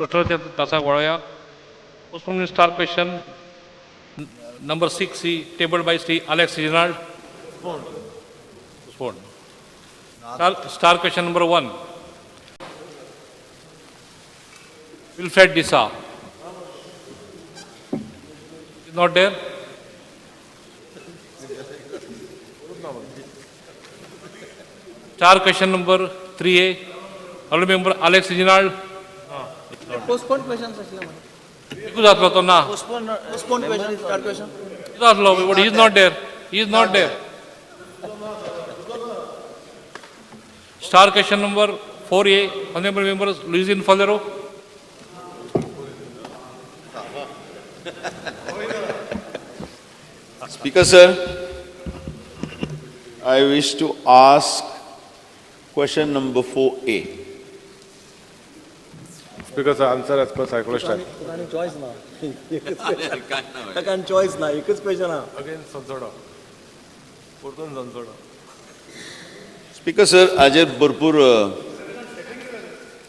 प्रश्नोत्तर तासाक वळोवया. Postpone star question number 6C tabled by Shri Alex Reginald. Postpone. Star question number 1, Wilfred D'Sa. Is not there. Star question number 3A, honourable member Alex Reginald. Postpone questions आशिल्ले मरे. एकूच जातलो तो ना. Postpone question, star question. जातलो, but he is not there. He is not there. Star question number 4A, honourable member Luizinho Faleiro. Speaker sir, I wish to ask question number 4A. Speaker sir, answer as per cyclostyle. तुका आनी choice ना. ताका आनी choice ना, एकच question आहा. Again Sonsodo, परतून Sonsodo. Speaker sir, हाजेर भरपूर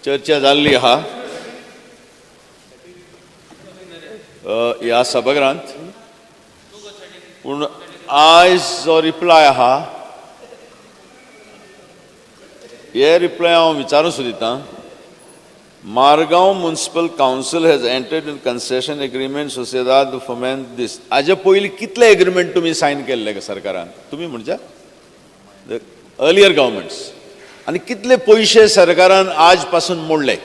चर्चा जाल्ली आहा ह्या सभागृहांत, पूण आयज जो रिप्लाय आहा हे रिप्लाय हांव विचारूं सोदितां. Margao municipal council has entered in concession agreement Sociedad Fomento this. हाजे पयलीं कितले एग्रीमेंट तुमी सायन केल्ले सरकारान? तुमी म्हणजे the earlier governments. आनी कितले पयशे सरकारान आज पासून मोडले?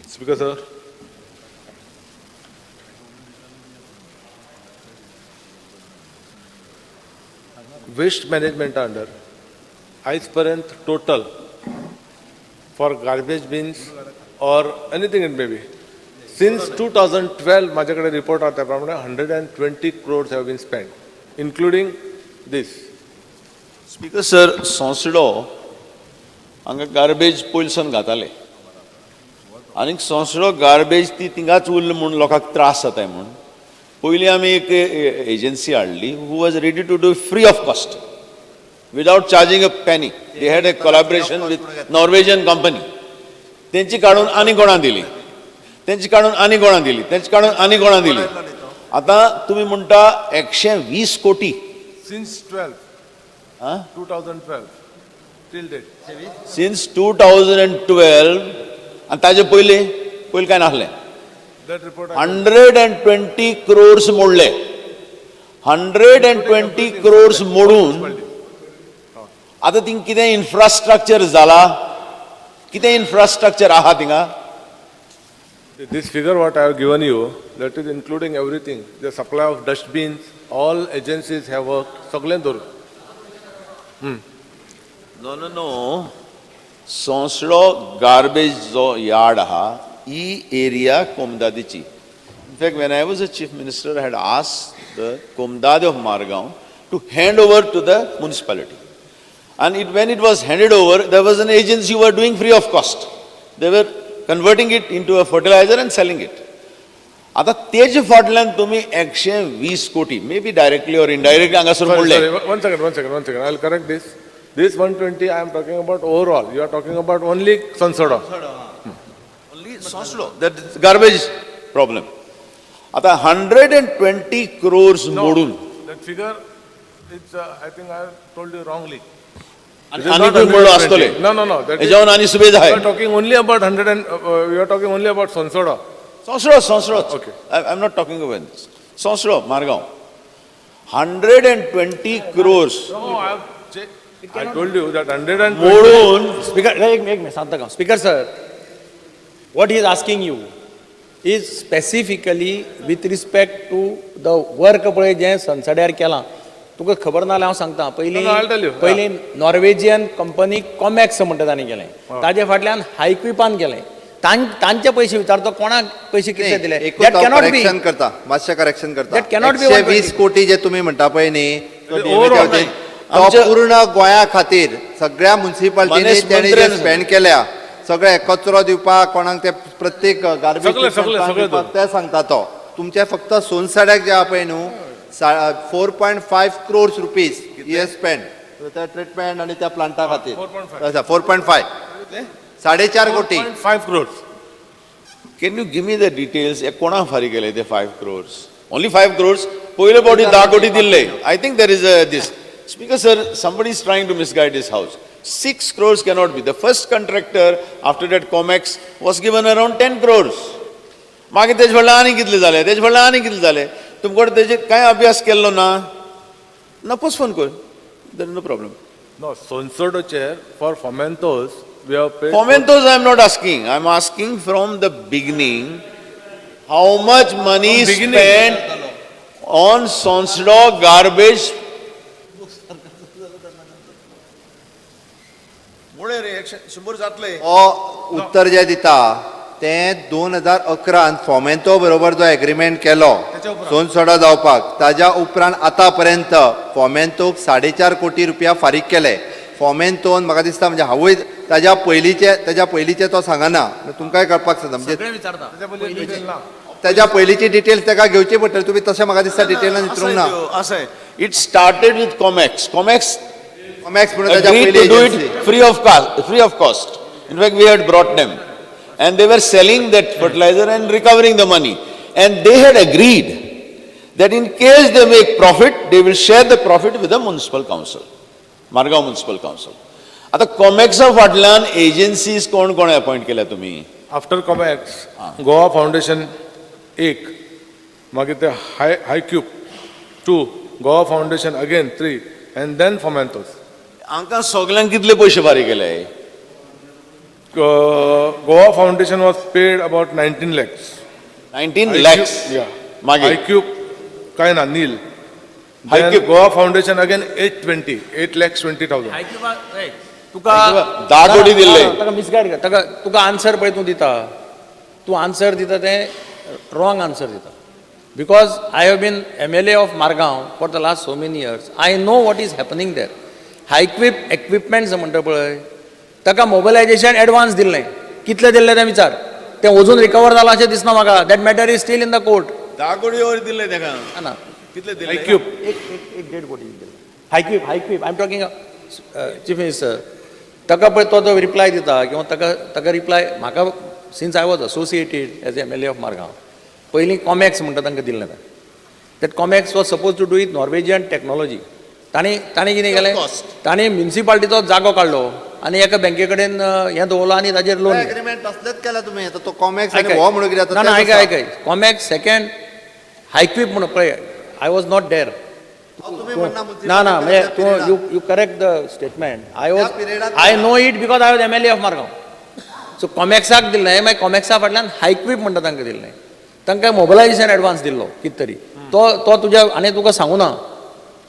Speaker sir, waste मॅनेजमेंटा under आयज पर्यंत total for garbage bins or anything it may be since 2012 म्हाजे कडेन रिपोर्ट आहा त्या प्रमाणे 120 crores have been spend including this. Speaker sir, Sonsodo हांगा गार्बेज पयलसून घाताले आनीक सोंसडो गार्बेज ती थिंगाच उरली म्हूण लोकांक त्रास जाताय म्हूण पयलीं आमी एक एजन्सी हाडली who was ready to do free of cost without charging a penny. They had a collaboration with Norwegian company. तेंची काडून आनी कोणा दिली, तेंची काडून आनी कोणा दिली, तेंची काडून आनी कोणा दिली. आतां तुमी म्हणटा 120 कोटी. Since 12 2012 till date. Since 2012. आनी ताजे पयलीं पयलीं कांय नासलें. That report 120 crores मोडले. 120 क्रोर्स मोडून आतां थिंग कितें इन्फ्रास्ट्रक्चर जाला? कितें इन्फ्रास्ट्रक्चर आहा थिंगा? This figure what I have given you, that is including everything. The supply of dustbins, all agencies have worked, सगळें धरून. No no no, Sonsodo garbage जो यार्ड आहा ही area कोमदादीची. In fact, when I was a chief minister, I had asked the Comunidade of Margao to hand over to the municipality. And when it was handed over, there was an agency who were doing free of cost. They were converting it into a fertilizer and selling it. आता तेजे फाटल्यान तुमी 120 कोटी may be directly or indirectly हांगासर मोडले. One second, one second, one second. I will correct this. This 120 I am talking about overall. You are talking about only Sonsodo. Only Sonsodo, that garbage problem. आता 120 क्रोर्स मोडून That figure, it's, I think I have told you wrongly. आनी मोडलो आसतले. No, no, no. हेज्यावन आनी सुबेज You आहाय. are talking only about 100 and, you are talking only about Sonsodo. Sonsodo, Sonsodo. Okay. I am not talking about this. Sonsodo, Margao, 120 crores. No, I have, I told you that 120. मोडून. Speaker, एक एक minute शांत. Speaker sir, what he is asking you is specifically with respect to the work पळय जें सनसड्यार केलां. तुका खबर ना जाल्यार हांव सांगता. पयलीं No, no, I'll tell you. पयलीं नॉर्वेजियन कंपनी कॉमॅक्स म्हणटा तांणी केलें. ताजे फाटल्यान हायक्विपान केलें. तांचे पयशे विचारतो, कोणाक पयशे कितले दिले. एकूच That हांव cannot be. Correction करता, मातशें करेक्शन करता. That cannot be 120 कोटी जे तुमी म्हणटा पळय न्ही, तो Overall. DMA तो पूर्ण गोंया खातीर सगळ्या म्युन्सिपाल्टीनी मानेस्त तेणी जे मंत्र्यान स्पेंड केल्या, सगळे कचरो दिवपाक कोणाक ते प्रत्येक गार्बेज सगळे, सगळे, सगळे. ते सांगता तो. तुमचे फक्त सोनसाड्याक जे आहा पळय न्हू, 4.5 crores rupees he spend. त्या ट्रिटमेंट आनी त्या प्लांटा खातीर. 4.5. अच्छा, 4.5, 4.5 कोटी. 5 crores. Can you give me the details? हे कोणा फारीक केले ते 5 crores? Only 5 crores? पयले फावटी 10 कोटी दिल्ले. I think there is a this. Speaker sir, somebody is trying to misguide this house. 6 crores cannot be. The first contractor after that, Comex, was given around 10 crores. मागीर तेजे फाटल्यान आनी कितले जाले, तेजे फाटल्यान आनी कितले जाले. तुमचे कडेन तेजेर कांय अभ्यास केल्लो ना? ना, पोस्टपोन कर, there no problem. No, सोनसोडोचेर for Fomentos we have paid. Fomentos, I am not asking. I am asking from the beginning, how much money From beginning. Spent on Sonsodo garbage? मुळे रे, 100 जातले. हो, उत्तर जें दिता तें 2011न फोमेंतो बरोबर जो एग्रीमेंट केलो तेच्या उपरांत. सोनसोडा जावपाक, ताज्या उपरांत आतां पर्यंत फोमेंतोक 4.5 कोटी रुपया फारीक केले फोमेंतोन. म्हाका दिसता, म्हणजे हांवूय ताज्या पयलींचे तो सांगना, तुमकांय कळपाक जाता म्हणजे सगळें विचारता. ना. ताज्या पयलींची डिटेल्स ताका घेवची पडटली. तुमी तशें म्हाका दिसता डिटेलान विचारूंक ना. असं, it started with Comex. Comex Comex म्हणून ताज्या agreed पयली to do agency. It free of cost, free of cost. In fact, we had brought them and they were selling that fertilizer and recovering the money. And they had agreed that in case they make profit, they will share the profit with the municipal council, Margao Municipal Council. आता कॉमॅक्सा फाटल्यान agencies कोण कोण appoint केल्या तुम्ही? After कॉमॅक्स, Goa foundation एक, मागीर ते हाय Hyquip two, Goa Foundation again three, and then Fomentos. हांकां सगल्यांक कितले पयशे फारीक केले? Goa Foundation was paid about 19 lakhs. 19 lakhs? मागीर? हायक्यूब काय ना, नील. Hyquip. Goa Foundation again 820, 8,20,000. तुका 10 कोटी दिल्ले. ताका मिसगायड कर. ताका तुका आन्सर पळय तूं दिता, तूं आन्सर दिता तें रॉंग आन्सर दिता, because I have been MLA of Margao for the last so many years. I know what is happening there. Hyquip equipments म्हणटा पळय, ताका मोबिलायजेशन एडवान्स दिल्लें. कितलें दिल्लें तें विचार. तें अजून रिकवर जालां अशें दिसना म्हाका. That matter is still in the court. 10 कोटी वर दिल्ले ताका. ना. कितले दिल्ले? हायक्यूब. एक एक एक 1.5 कोटी दिले Hyquip. Hyquip I am talking, Chief Minister. ताका पळय, तो जो रिप्लाय दिता किंवा ताका रिप्लाय म्हाका, since I was associated as MLA of Margao, पयलीं कॉमॅक्स म्हणटा तांकां दिल्लें तें. That Comex was suppose to do it Norwegian technology. तांणी कितें केलें, तांणी म्युनिसिपालिटीचो जागो काडलो आनी एका बँके कडेन हें दवरलो आनी ताजेर लोन. एग्रीमेंट तसलेच केला तुमी. आतां तो कॉमॅक्स आनी हो म्हणून कितें ना आतां ना, तेंच आयक. आसा. आयक, कॉमॅक्स सेकंड, हायक्वीप म्हणून पळय, I was not there. तुमी म्हणना. ना ना, म्हणजे त्या तूं पिरियडात. You correct the statement. I was पिरियडात. I know it because I was MLA of Margao. So कॉमॅक्साक दिल्लें, मागीर कॉमॅक्सा फाटल्यान हायक्वीप म्हणटा तांकां दिल्लें. तांकां मोबिलायजेशन एडवान्स दिल्लो कित तरी. तो तो तुज्या आनी तुका सांगू ना.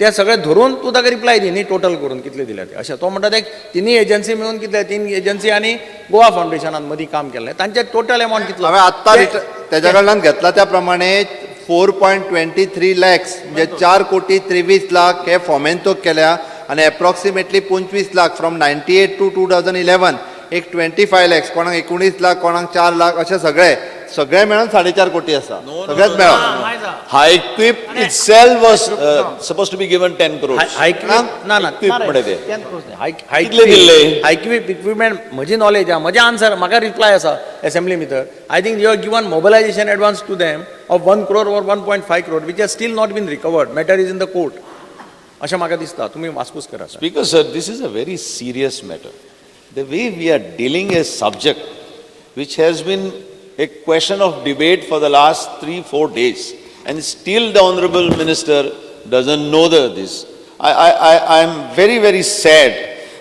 ते सगळे धरून तूं ताका रिप्लाय दी न्ही, टोटल करून कितले दिल्या ते. अशें तो म्हणटा, ते तिनूय एजन्सी मेळून कितले, तीन एजन्सी आनी गोवा फावंडेशनान मदीं काम केल्लें, तांचे टोटल एमावंट कितलो? हांवें आत्तां तेज्या कडल्यान घेतला त्या प्रमाणे 4.23 lakhs, म्हणजे 4 कोटी 23 लाख हे फोमेंतोक केल्या आनी एप्रॉक्सिमेटली 25 लाख from 98 to 2011, एक 25 lakhs, कोणाक 19 लाख, कोणाक 4 लाख, अशे सगळे सगळे मेळून 4.5 कोटी आसा, सगळेच मेळून. Hyquip itself was supposed to be given 10 crores. हायक्वीप ना ना. Equip म्हणे ते. कितले दिल्ले? हायक्वीप इक्विपमेंट म्हजी नॉलेज आहा, म्हजें आन्सर म्हाका रिप्लाय आसा असेंब्ली भितर. I think you are given mobilisation advance to them of 1 crore or 1.5 crore, which has still not been recovered. Matter is in the court अशें म्हाका दिसता. तुमी वासपूस करा. Speaker, sir, this is a very serious matter. The way we are dealing a subject which has been a question of debate for the last 3, 4 days, and still the Honorable Minister doesn't know this. I am very, very sad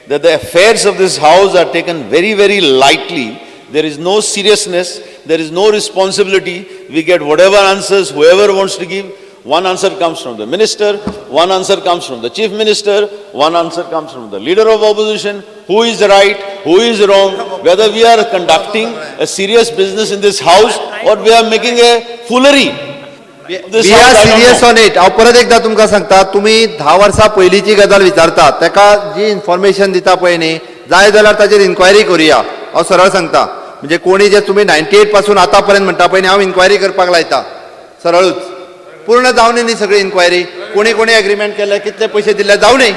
that the affairs of this house are taken very, very lightly. There is no seriousness, there is no responsibility. We get whatever answers whoever wants to give. One answer comes from the minister, one answer comes from the chief minister, one answer comes from the leader of opposition. Who is right, who is wrong, whether we are conducting a serious business in this house or we are making a foolery of this we are house, I don't serious know. On it. हांव परत एकदां तुमकां सांगता, तुमी 10 वर्सां पयलींची गजाल विचारता. ताका जी इन्फॉर्मेशन दिता पळय न्ही, जाय जाल्यार ताचेर इन्क्वायरी करुया. हांव सरळ सांगता, म्हणजे कोणी जे तुमी 98 पासून आतां पर्यंत म्हणटा पळय न्ही, हांव इन्क्वायरी करपाक लायता सरळूच. पूर्ण जावनी न्ही सगळी इन्क्वायरी, कोणी कोणी एग्रीमेंट केले, कितले पयशे दिले, जावनी.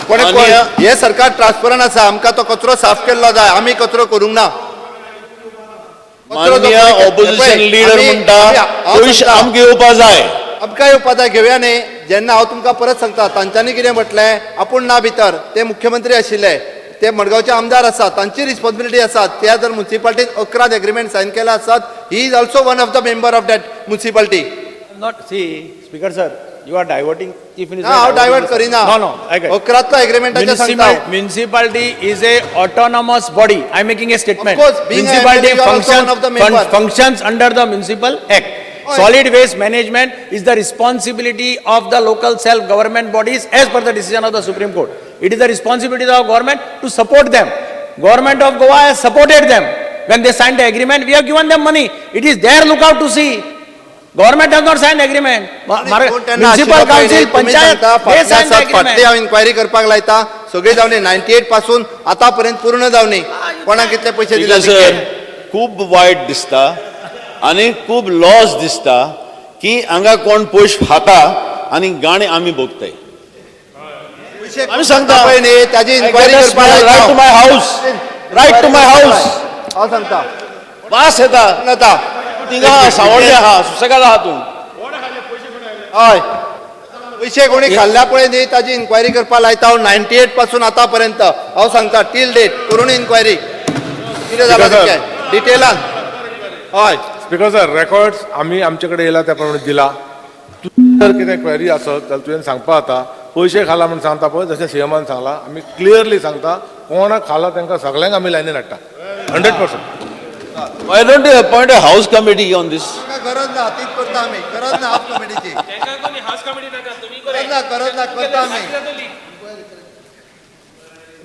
कोणे माननीय- हे सरकार ट्रान्सपरंट आसा, आमकां तो कचरो साफ केल्लो जाय, आमी कचरो करूंक ना. कचरो जो माननीय पळय- ऑपोजिशन पळय, लिडर म्हणटा हांव पयशे सांगता. आमकां येवपा जाय. आमकां येवपा जाय, घेवया न्ही. जेन्ना हांव तुमकां परत सांगता, तांच्यांनी कितें म्हटलें, आपूण ना भितर, ते मुख्यमंत्री आशिल्ले, ते मडगांवचे आमदार आसात, तांची रिस्पॉन्सिबिलिटी आसा. त्या जर मुन्सिपाल्टीन 11 एग्रीमेंट सायन केला आसात, he is also one of the member of that municipality. Not see, speaker sir, you are diverting chief ना, हांव डायवर्ट करिना. नो नो, आयकय. अकरांतलो एग्रीमेंटाचेर सांगता हांव. Municipality is a autonomous body. I am making a statement. Of course, being a municipality MLA, you are also one of the member. Functions under the municipal act. Oy. Solid waste management is the responsibility of the local self government bodies as per the decision of the Supreme Court. It is the responsibility of government to support them. Government of Goa has supported them. When they signed the agreement, we have given them money. It is their lookout to see. Government has not signed agreement. कोण त्यांना municipal आशिल्लो पळय council, न्ही, तुमी panchayat, सांगता, they फाटल्या signed the सात फाटली agreement. हांव इन्क्वायरी करपाक लायता, सगळी जावनी 98 पासून आतां पर्यंत पूर्ण जावनी कोणाक कितले पयशे दिला. स्पीकर सर, खूब वायट दिसता आनी खूब लॉस दिसता की हांगा कोण पयशे खाता आनी गाणे आमी भोगताय. आमी सांगता. पळय न्ही, ताजी इन्क्वायरी करपाक रायट टू लायता. My house, right to my house. हांव सांगता. वास येता. जाता. थिंगा सावडे आहा, सुसेगाद आहा तूं. हय, पयशे कोणी खाल्ल्या पळय न्ही, ताजी इन्क्वायरी करपाक लायता हांव. 98 पासून आतां पर्यंत हांव सांगता, टील डेट करून इन्क्वायरी कितें जालां Because, sir, तें डिटेलान. हय. स्पीकर सर, रेकॉर्ड्स आमी आमचे कडेन येयला त्या प्रमाणे दिला. तूं जर कितें क्वेरी आसत जाल्यार तुवें सांगपा जाता. पयशे खाला म्हूण सांगता पळय, जशें सीएमान सांगला, आमी क्लियरली सांगता, कोणाक खाला तांकां सगल्यांक आमी लायनीन हाडटा, 100%. Why don't you appoint a house committee on this? गरज ना, तीच करता आमी. गरज ना हाफ कमिटीची. गरज ना, गरज ना, करता आमी.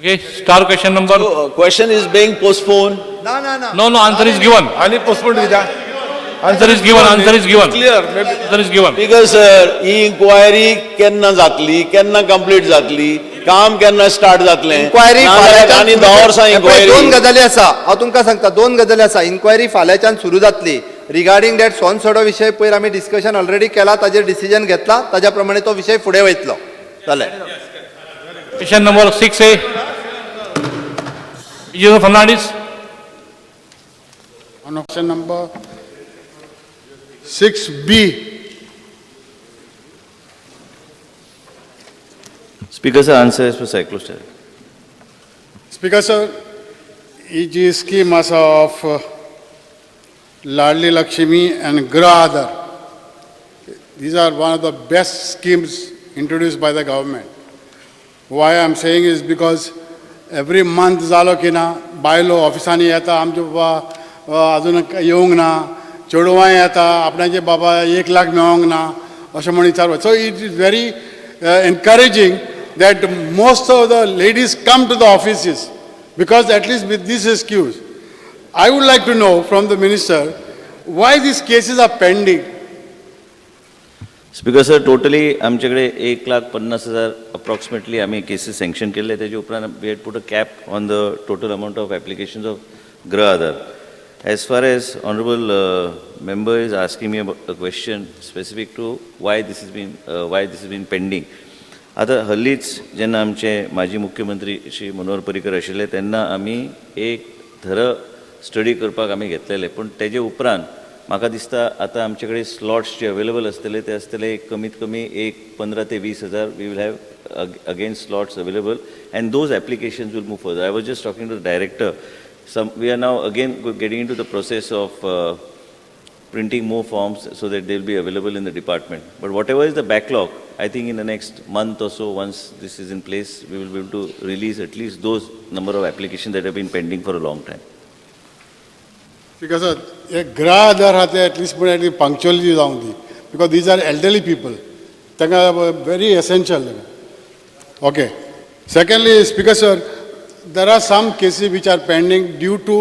Okay, star question number. Question is being postponed. ना ना ना. No, no, answer is given. आनी पोस्टपोन कित्याक? Answer is given, answer is given. Clear maybe. Answer is given. Speaker sir, he inquiry केन्ना जातली, केन्ना कंप्लीट जातली, काम केन्ना स्टार्ट जातलें? इन्क्वायरी नाजाल्यार आनी 10 वर्सां हे पळय, दोन इन्क्वायरी. गजाली आसा, हांव तुमकां सांगता, दोन गजाली आसा. इन्क्वायरी फाल्यांच्यान सुरू जातली. रिगार्डिंग that सोनसडो विशय पयर आमी डिस्कशन ऑलरेडी केला, ताजेर डिसिजन घेतला, ताज्या प्रमाणे तो विशय फुडें वयतलो. जालें. Question number 6A. Joseph Fernandez. On option number 6B. Speaker sir, answer is for cyclostyle. Speaker sir, ही जी स्कीम आसा of Ladli Lakshmi and Gruha Aadhar, these are one of the best schemes introduced by the government. Why I'm saying is because every month जालो की ना, बायलो ऑफिसांनी येता, आमचे बाबा अजून येवंक ना, चेडवां येता, आपणाचे बाबा 1 लाख मेळोंक ना, अशें म्हण विचारप. So it is very encouraging that most of the ladies come to the offices because at least with this excuse. I would like to know from the minister why these cases are pending. Speaker sir, totally आमचे कडेन 1,50,000 approximately आमी cases sanction केल्ले. तेजे उपरांत we had put a cap on the total amount of applications of Gruha Aadhar. As far as honourable member is asking me a question specific to why this is been pending, आतां हल्लीच जेन्ना आमचे माजी मुख्यमंत्री श्री मनोहर पर्रीकर आशिल्ले तेन्ना आमी एक थर स्टडी करपाक आमी घेतलेले, पूण तेजे उपरांत म्हाका दिसता आतां आमचे कडेन स्लॉट्स जे अवेलेबल आसतले ते आसतले एक कमीत कमी एक 15 ते 20 हजार. We will have again slots available and those applications will move further. I was just talking to the director. Some we are now again getting into the process of printing more forms so that they'll be available in the department. But whatever is the backlog, I think in the next month or so, once this is in place, we will be able to release at least those number of applications that have been pending for a long time. Because एक गृह आधार आहा ते at least पूण at least punctuality जावंक दी, because these are elderly people, तांकां very essential. Okay, secondly, speaker sir, there are some cases which are pending due to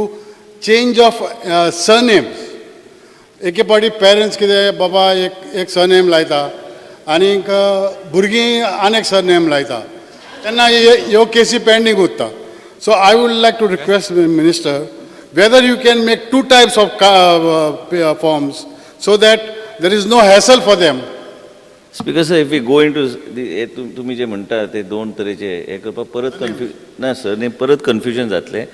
change of surnames. एके फावटी parents कितें बाबा एक एक सरनेम लायता आनीक भुरगीं आनी एक सरनेम लायता, तेन्ना ह्यो केसी पेंडींग उरता. So I would like to request minister whether you can make two types of forms so that there is no hassle for them. Speaker sir, if we go into हे तुमी जे म्हणटा ते दोन तरेचे हे करपाक परत कन्फ्यू ना सर, न्ही परत कन्फ्युजन जातलें.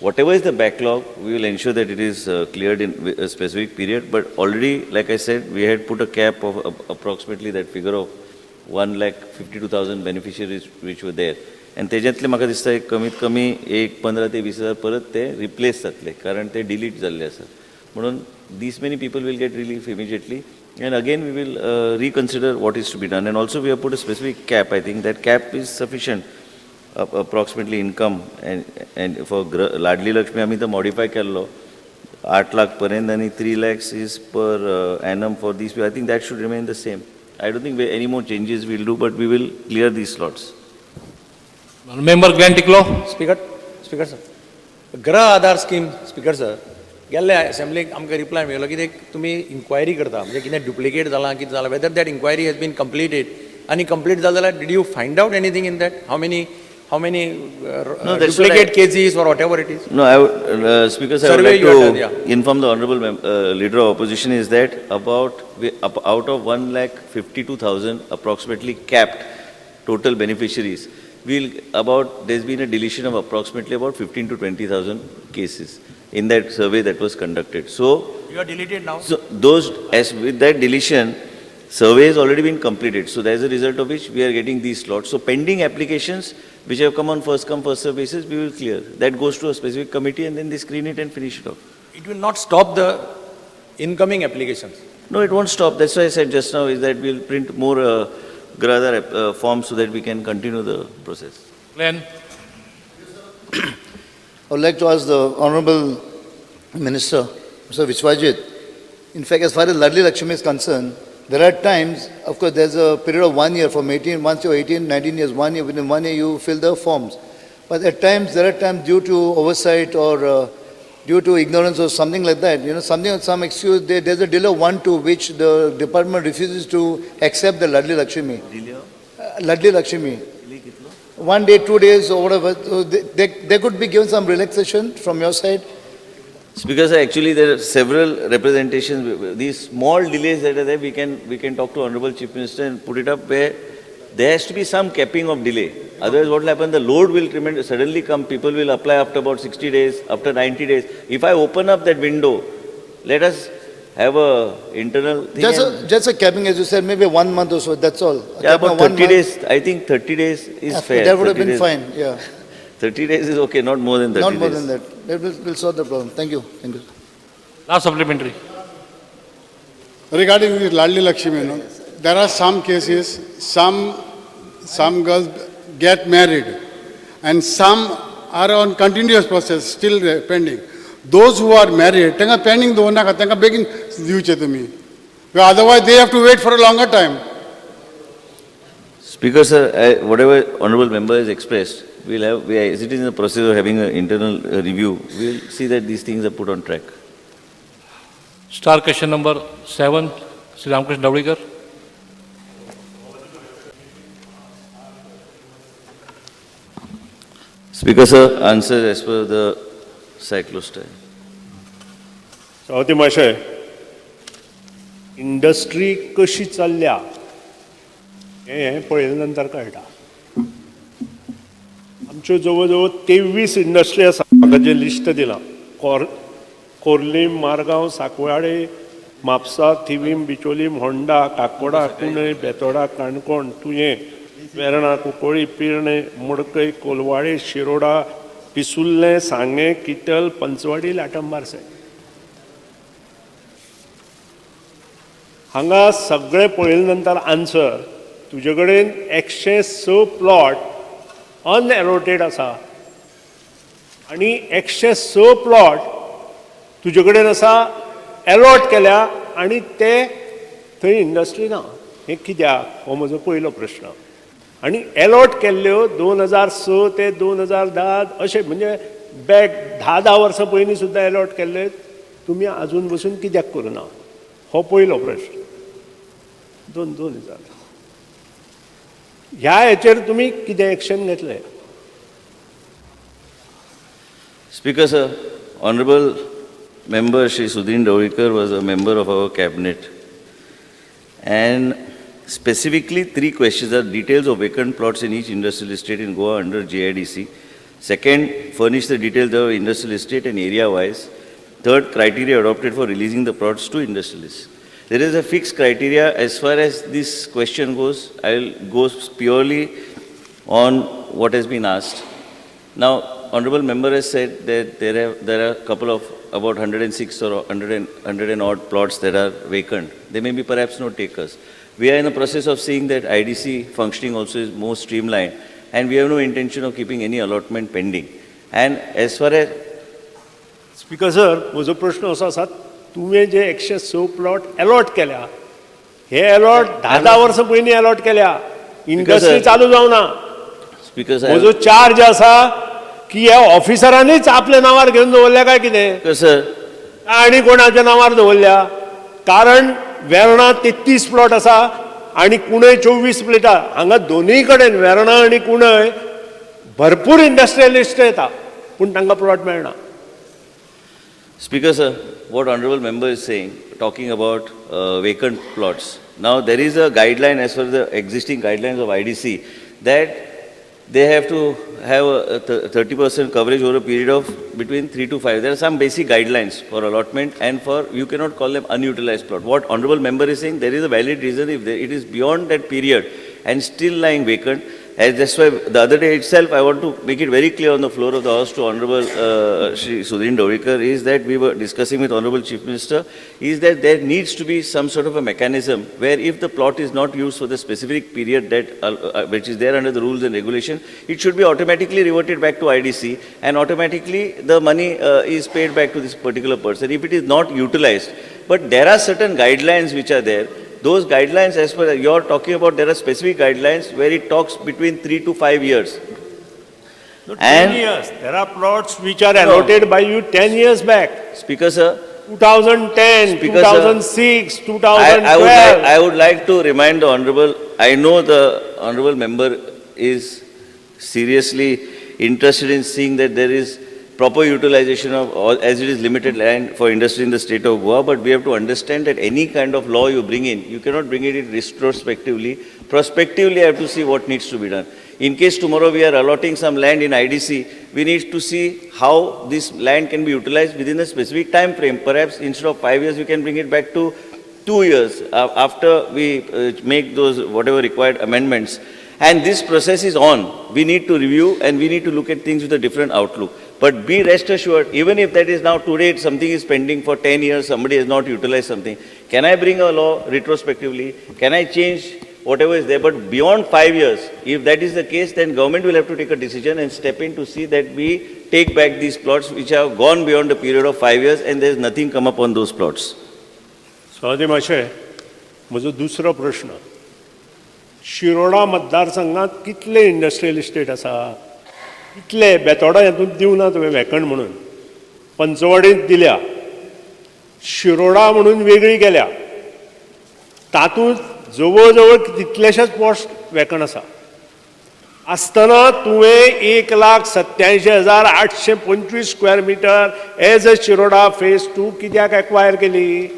Whatever is the backlog, we will ensure that it is cleared in a specific period. But already, like I said, we had put a cap of approximately that figure of 1,52,000 beneficiaries which were there. आनी तेज्यांतले म्हाका दिसता एक कमीत कमी एक 15 ते 20 हजार परत ते रिप्लेस जातले, कारण ते डिलीट जाल्ले आसा. म्हणून these many people will get relief immediately, and again we will reconsider what is to be done. And also we have put a specific cap. I think that cap is sufficient, approximately income and for Ladli Lakshmi आमी तो modify केल्लो 8 लाख पर्यंत, आनी 3 lakhs is per annum for these. I think that should remain the same. I don't think any more changes we'll do, but we will clear these slots. Member Glenn Ticlo. Speaker sir, Grah Aadhaar scheme, speaker sir, गेल्ले असेंब्लीक आमकां reply मेळ्ळो कितें तुमी enquiry करता, म्हणजे कितें duplicate जालां कितें जालां, whether that inquiry has been completed, आनी कंप्लीट जालें जाल्यार did you find out anything in that, how many No, that's what duplicate cases or whatever it is? No, I would, Speaker sir, I would Survey like you have to done, yeah. inform the honorable leader of opposition is that about out of 1,52,000 approximately capped total beneficiaries, there's been a deletion of approximately about 15 to 20,000 cases in that survey that was conducted. So you are deleted now. So those, as with that deletion, survey has already been completed. So as a result of which we are getting these slots. So pending applications which have come on first come first serve basis, we will clear. That goes to a specific committee and then they screen it and finish it off. It will not stop the incoming applications. No, it won't stop. That's why I said just now is that we'll print more Grah Aadhaar forms so that we can continue the process. Glenn. I would like to ask the Honorable Minister, Mr. Vishwajit, in fact, as far as Ladli Lakshmi is concerned, there are times, of course, there's a period of 1 year from 18, once you're 18, 19 years, 1 year, within 1 year you fill the forms. But at times, there are times due to oversight or due to ignorance or something like that, you know, something, some excuse, there's a delay of 1 to which the department refuses to accept the Ladli Lakshmi. Delay? Ladli Lakshmi. 1 day, 2 days or whatever, so they could be given some relaxation from your side. Speaker sir, actually there are several representations. These small delays that are there, we can talk to Honorable Chief Minister and put it up where there has to be some capping of delay. Otherwise what will happen, the load will suddenly come, people will apply after about 60 days, after 90 days. If I open up that window, let us have a internal thing. Just a capping, as you said, maybe 1 month or so, that's all. Yeah, about 30 days, I think 30 days is fair. That would have been fine, yeah. 30 days is okay, not more than 30 days. Not more than that. That will solve the problem. Thank you. Thank you. Last supplementary. Regarding this Ladli Lakshmi, you know, there are some cases, some girls get married and some are on continuous process, still pending. Those who are married, tenga pending dona, tenga begging diuche tumi. Otherwise, they have to wait for a longer time. Speaker sir, whatever honorable member has expressed, we'll have, as it is in the process of having an internal review, we'll see that these things are put on track. Star question number 7, Sri Ramakrishna Dhavalikar. Speaker sir, answer as per the cyclostyle. Savati Mashay, industry कशी चल्ल्या हें पळयले नंतर कळटा. आमच्यो जवळ जवळ 23 industry आसा. म्हाका जें लिस्ट दिलां, खोर्लीम, मारगांव, साकवाडे, म्हापसा, थिवीम, बिचोलीम, होंडा, काकोडा, कुंडय, बेतोडा, काणकोण, तुयें, वेर्णा, कुंकळी, पिर्णे, मडकय, कोलवाळे, शिरोडा, पिसुल्लें, सांगें, किटल, पंचवाडी, लाटंबार सायड. हांगा सगळें पळयले नंतर आन्सर तुजे कडेन 106 प्लॉट अनएलोटेड आसा आनी 106 प्लॉट तुजे कडेन आसा एलॉट केल्या आनी ते थंय इंडस्ट्री ना. हें कित्याक हो म्हजो पयलो प्रश्न. आनी एलॉट केल्ल्यो 2006 ते 2010 अशें म्हणजे बॅक 10-10 वर्सां पयलीं सुद्दां एलॉट केल्ले तुमी आजून बसून कित्याक करूना हो पयलो प्रश्न. दोन दोन जाता ह्या हेचेर तुमी कितें एक्शन घेतले? Speaker sir, honourable member Shri Sudin Dhavalikar was a member of our cabinet and Specifically, three questions are details of vacant plots in each industrial estate in Goa under GIDC. Second, furnish the details of industrial estate and area-wise. Third, criteria adopted for releasing the plots to industrialists. There is a fixed criteria as far as this question goes. I will go purely on what has been asked. Now, honorable member has said that there are a couple of about 106 or 100 and odd plots that are vacant. There may be perhaps no takers. We are in the process of seeing that IDC functioning also is more streamlined, and we have no intention of keeping any allotment pending. And as far as Speaker sir, म्हजो प्रश्न असो आसा, तुवें जे 106 plot allot केल्या, हे allot 10-10 वर्सां पयलीं allot केल्या, इंडस्ट्री चालू जावना. Speaker sir, म्हजो चार्ज आसा की ह्या ऑफिसरांनीच आपल्या नांवार घेवन दवरल्या काय कितें, Speaker sir, आनी कोणाच्या नांवार दवरल्या? कारण वेर्णा 33 प्लॉट आसा आनी कुणय 24 प्लेटा. हांगा दोनूय कडेन वेर्णा आनी कुणय भरपूर इंडस्ट्रियलिस्ट येता, पूण तांकां प्लॉट मेळना. Speaker sir, what honorable member is saying, talking about vacant plots. Now there is a guideline as far as the existing guidelines of IDC that they have to have a 30% coverage over a period of between 3 to 5. There are some basic guidelines for allotment and for, you cannot call them unutilized plot. What honorable member is saying, there is a valid reason if it is beyond that period and still lying vacant. As that's why the other day itself, I want to make it very clear on the floor of the House to Honorable Shri Sudin Dhavalikar is that we were discussing with Honorable Chief Minister, is that there needs to be some sort of a mechanism where if the plot is not used for the specific period that which is there under the rules and regulation, it should be automatically reverted back to IDC and automatically the money is paid back to this particular person if it is not utilized. But there are certain guidelines which are there. Those guidelines, as per you are talking about, there are specific guidelines where it talks between 3 to 5 years. No, 10 years. There are plots which are allotted by you 10 years back. Speaker sir, 2010, Speaker, 2006, sir, 2012. I would like to remind the honorable, I know the honorable member is seriously interested in seeing that there is proper utilization of all, as it is limited land for industry in the state of Goa, but we have to understand that any kind of law you bring in, you cannot bring it in retrospectively. Prospectively, I have to see what needs to be done. In case tomorrow we are allotting some land in IDC, we need to see how this land can be utilized within a specific time frame. Perhaps instead of 5 years, we can bring it back to 2 years after we make those whatever required amendments. And this process is on. We need to review and we need to look at things with a different outlook. But be rest assured, even if that is now today, something is pending for 10 years, somebody has not utilized something. Can I bring a law retrospectively? Can I change whatever is there? But beyond 5 years, if that is the case, then government will have to take a decision and step in to see that we take back these plots which have gone beyond a period of 5 years and there is nothing come up on those plots. Swadesh Mashe, म्हजो दुसरो प्रश्न. शिरोडा मतदारसंघात कितले industrial estate आसा? कितले? बेतोडा हेतून दिवना तुवें वेकंट म्हणून, पंचवाडींत दिल्या, शिरोडा म्हणून वेगळी गेल्या, तातूंत जवळ जवळ कितलेशेच पोस्ट वेकंट आसा. आसतना तुवें 1,87,825 square metre as a Shiroda phase 2 कित्याक एक्वायर केली?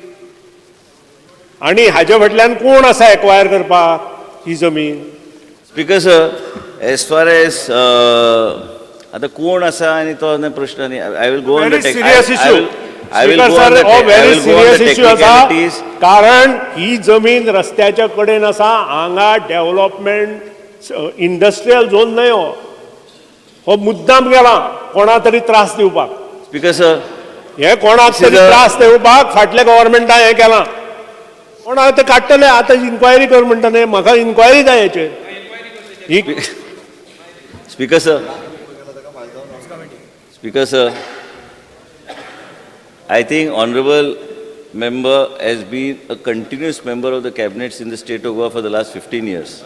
आनी हाजे फाटल्यान कोण आसा एक्वायर करपाक ही जमीन? Speaker sir, as far as आता कोण आसा आनी तो प्रश्न न्ही, I will go on the serious issue. Very serious issue आसा, कारण ही जमीन रस्त्याच्या कडेन आसा. हांगा डेव्हलपमेंट इंडस्ट्रियल झोन न्हय, हो मुद्दाम गेला कोणा तरी त्रास दिवपाक. स्पीकर सर, हे कोणाक तरी त्रास दिवपाक फाटल्या गव्हर्मेंटान हें केलां. कोण आतां काडटले, आतां इन्क्वायरी कर म्हणटा न्ही, म्हाका इन्क्वायरी जाय हेचेर. Speaker sir, Speaker sir, I think honorable member has been a continuous member of the cabinets in the state of Goa for the last 15 years.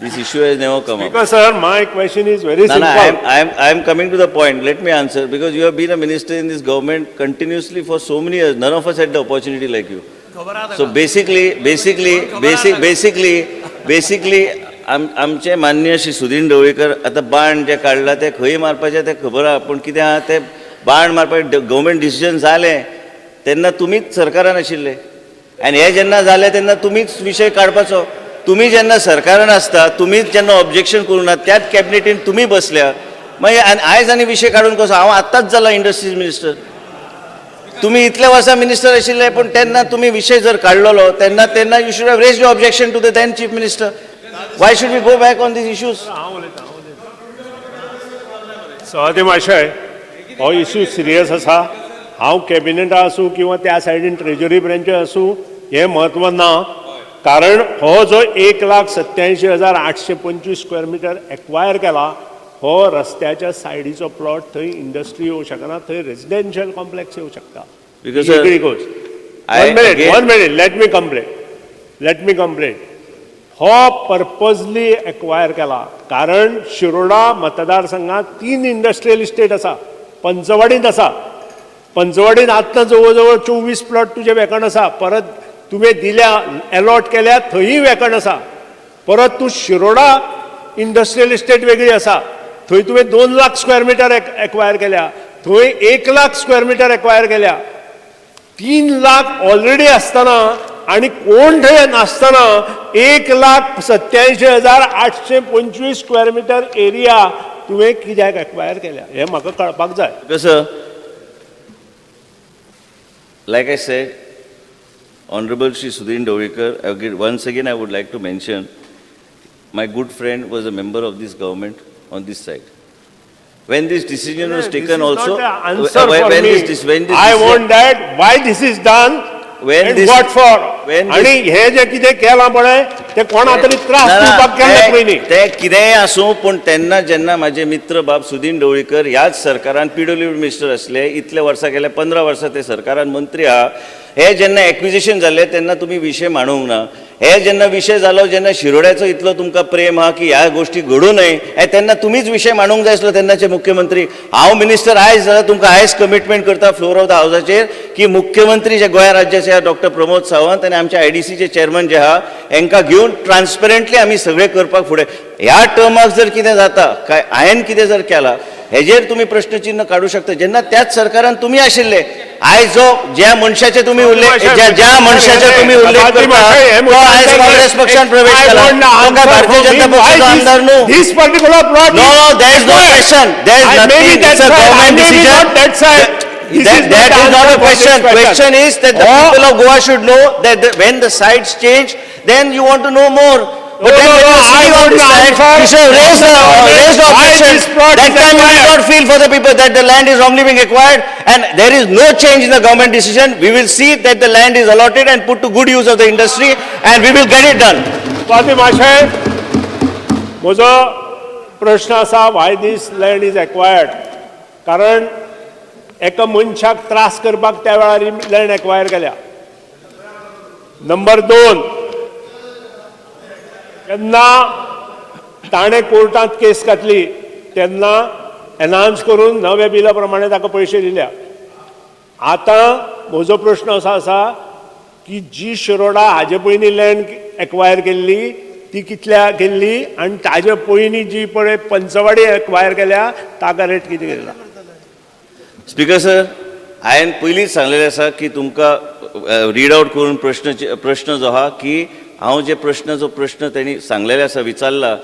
This issue has never come up. Speaker sir, my question is very simple. No, I am coming to the point. Let me answer, because you have been a minister in this government continuously for so many years. None of us had the opportunity like you. So basically, आमचे मान्य श्री सुदीन ढवळीकर आतां बाण जे काडला ते खंय मारपाचें तें खबर आहा, पूण कितें आहा ते बाण मारपाचें गव्हर्मेंट डिसिजन जालें तेन्ना तुमीच सरकारान आशिल्ले. आनी हे जेन्ना जालें तेन्ना तुमीच विशय काडपाचो. तुमी जेन्ना सरकारान आसता, तुमीच जेन्ना ऑब्जेक्शन करूं ना, त्याच कॅबिनेटीन तुमी बसल्या, मागीर आनी आयज आनी विशय काडून कसो? हांव आत्तांच जाला इंडस्ट्रीज मिनिस्टर. तुमी इतले वर्सां मिनिस्टर आशिल्ले, पूण तेन्ना तुमी विशय जर काडलेलो तेन्ना तेन्ना you should have raised your objection to the then chief minister. Why should we go back on these issues? सभापती महाशय, हो इशू सिरियस आसा. हांव कॅबिनेटा आसूं किंवा त्या सायडीन ट्रेजरी ब्रँच आसूं, हें म्हत्व ना, कारण हो जो 1,87,825 स्क्वेअर मिटर एक्वायर केला, हो रस्त्याच्या सायडीचो प्लॉट. थंय इंडस्ट्री येवं शकना, थंय रेजिडेन्शियल कॉम्प्लेक्स येवं शकता. Because, sir, वेगळी गोश्ट. I One minute. Again- One minute, let me complete, let me complete. हो पर्पजली एक्वायर केला कारण शिरोडा मतदारसंघात तीन इंडस्ट्रियल इस्टेट आसा. पंचवाडींत आसा. पंचवाडींत आत्तां जवळ जवळ 24 प्लॉट तुजे वेकंट आसा. परत तुवें दिल्या, एलॉट केल्या, थंयूय वेकंट आसा. परत तूं शिरोडा इंडस्ट्रियल इस्टेट वेगळी आसा, थंय तुवें 2 लाख स्क्वेअर मिटर एक्वायर केल्या, थंय 1 लाख स्क्वेअर मिटर एक्वायर केल्या. 3 लाख ऑलरेडी आसतना आणि कोण थंय नासतना 1,87,825 स्क्वेअर मिटर एरिया तुवें कित्याक एक्वायर केल्या हें म्हाका कळपाक जाय. Because, like I said, Honorable Shri Sudin Dhavalikar, again, once again I would like to mention, my good friend was a member of this government on this side. When this decision was This taken is also, not the answer when, for when me. This I decision- want that why this is done When and this- what for. When this- आणि हे जे कितें केलां पळय, ते कोणा तरी त्रास ना, ना, दिवपाक केल्लें पयलीं. ते कितेंय आसूं, पूण तेन्ना जेन्ना म्हाजे मित्र बाब सुदीन ढवळीकर ह्याच सरकारान पीडब्ल्यू मिनिस्टर आसले, इतले वर्सां गेले, 15 वर्सां ते सरकारान मंत्री आहा. हे जेन्ना एक्विजिशन जालें तेन्ना तुमी विशय मांडूंक ना. हे जेन्ना विशय जालो, जेन्ना शिरोड्याचो इतलो तुमकां प्रेम आहा की ह्या गोश्टी घडूं नये, हे तेन्ना तुमीच विशय मांडूंक जाय आसलो तेन्नाचे मुख्यमंत्री. हांव मिनिस्टर आयज जाल्यार तुमकां आयज कमिटमेंट करता फ्लोर ऑफ the हावसाचेर की मुख्यमंत्री जे गोंया राज्याचे डॉक्टर प्रमोद सावंत आनी आमचे आयडीसीचे चेअरमन जे आहा, हेंकां घेवन ट्रान्सपरंटली आमी सगळें करपाक फुडें. ह्या टर्माक जर कितें जाता काय, हांवें कितें जर केलां, हेजेर तुमी प्रश्नचिन्ह काडूं शकता, जेन्ना त्याच सरकारान तुमी आशिल्ले. आयज जो ज्या मनशाचे तुमी उल्लेख ज्या ज्या मनशाचे तुमी उल्लेख करता, तो आयज काँग्रेस पक्षान प्रवेश केला. तो काय भारतीय जनता पक्षाचो आमदार न्हू. This particular plot. No, no, there is no question. There is nothing. It's a government decision. That side. This That, is that not is the not a answer for this question. Question. Question is that the Oh. people of Goa should know that when the sides change, then you want to know more. But No, then no, when no, you are I sitting on want this the side, answer. You should have raised the Why objection. This plot That is time you did acquired? Not feel for the people that the land is wrongly being acquired, and there is no change in the government decision. We will see that the land is allotted and put to good use of the industry, and we will get it done. Swati महाशय, म्हजो प्रश्न आसा, why this land is acquired? कारण एका मनशाक त्रास करपाक त्या वेळार लँड एक्वायर केल्या. नंबर दोन, जेन्ना ताणें कोर्टांत केस घातली तेन्ना एनहान्स करून नव्या बिला प्रमाणे ताका पयशे दिल्या. आतां म्हजो प्रश्न असो आसा की जी शिरोडा हाजे पयलीं लँड एक्वायर केल्ली ती कितल्या केल्ली आनी ताजे पयलीं जी पळय पंचवाडी एक्वायर केल्या ताका रेट कितें केला? स्पीकर सर, हांवें पयलींच सांगलेलें आसा की तुमकां रीड आउट करून प्रश्न जो आहा की हांव जे प्रश्न जो प्रश्न तेणी सांगलेले आसा, विचारला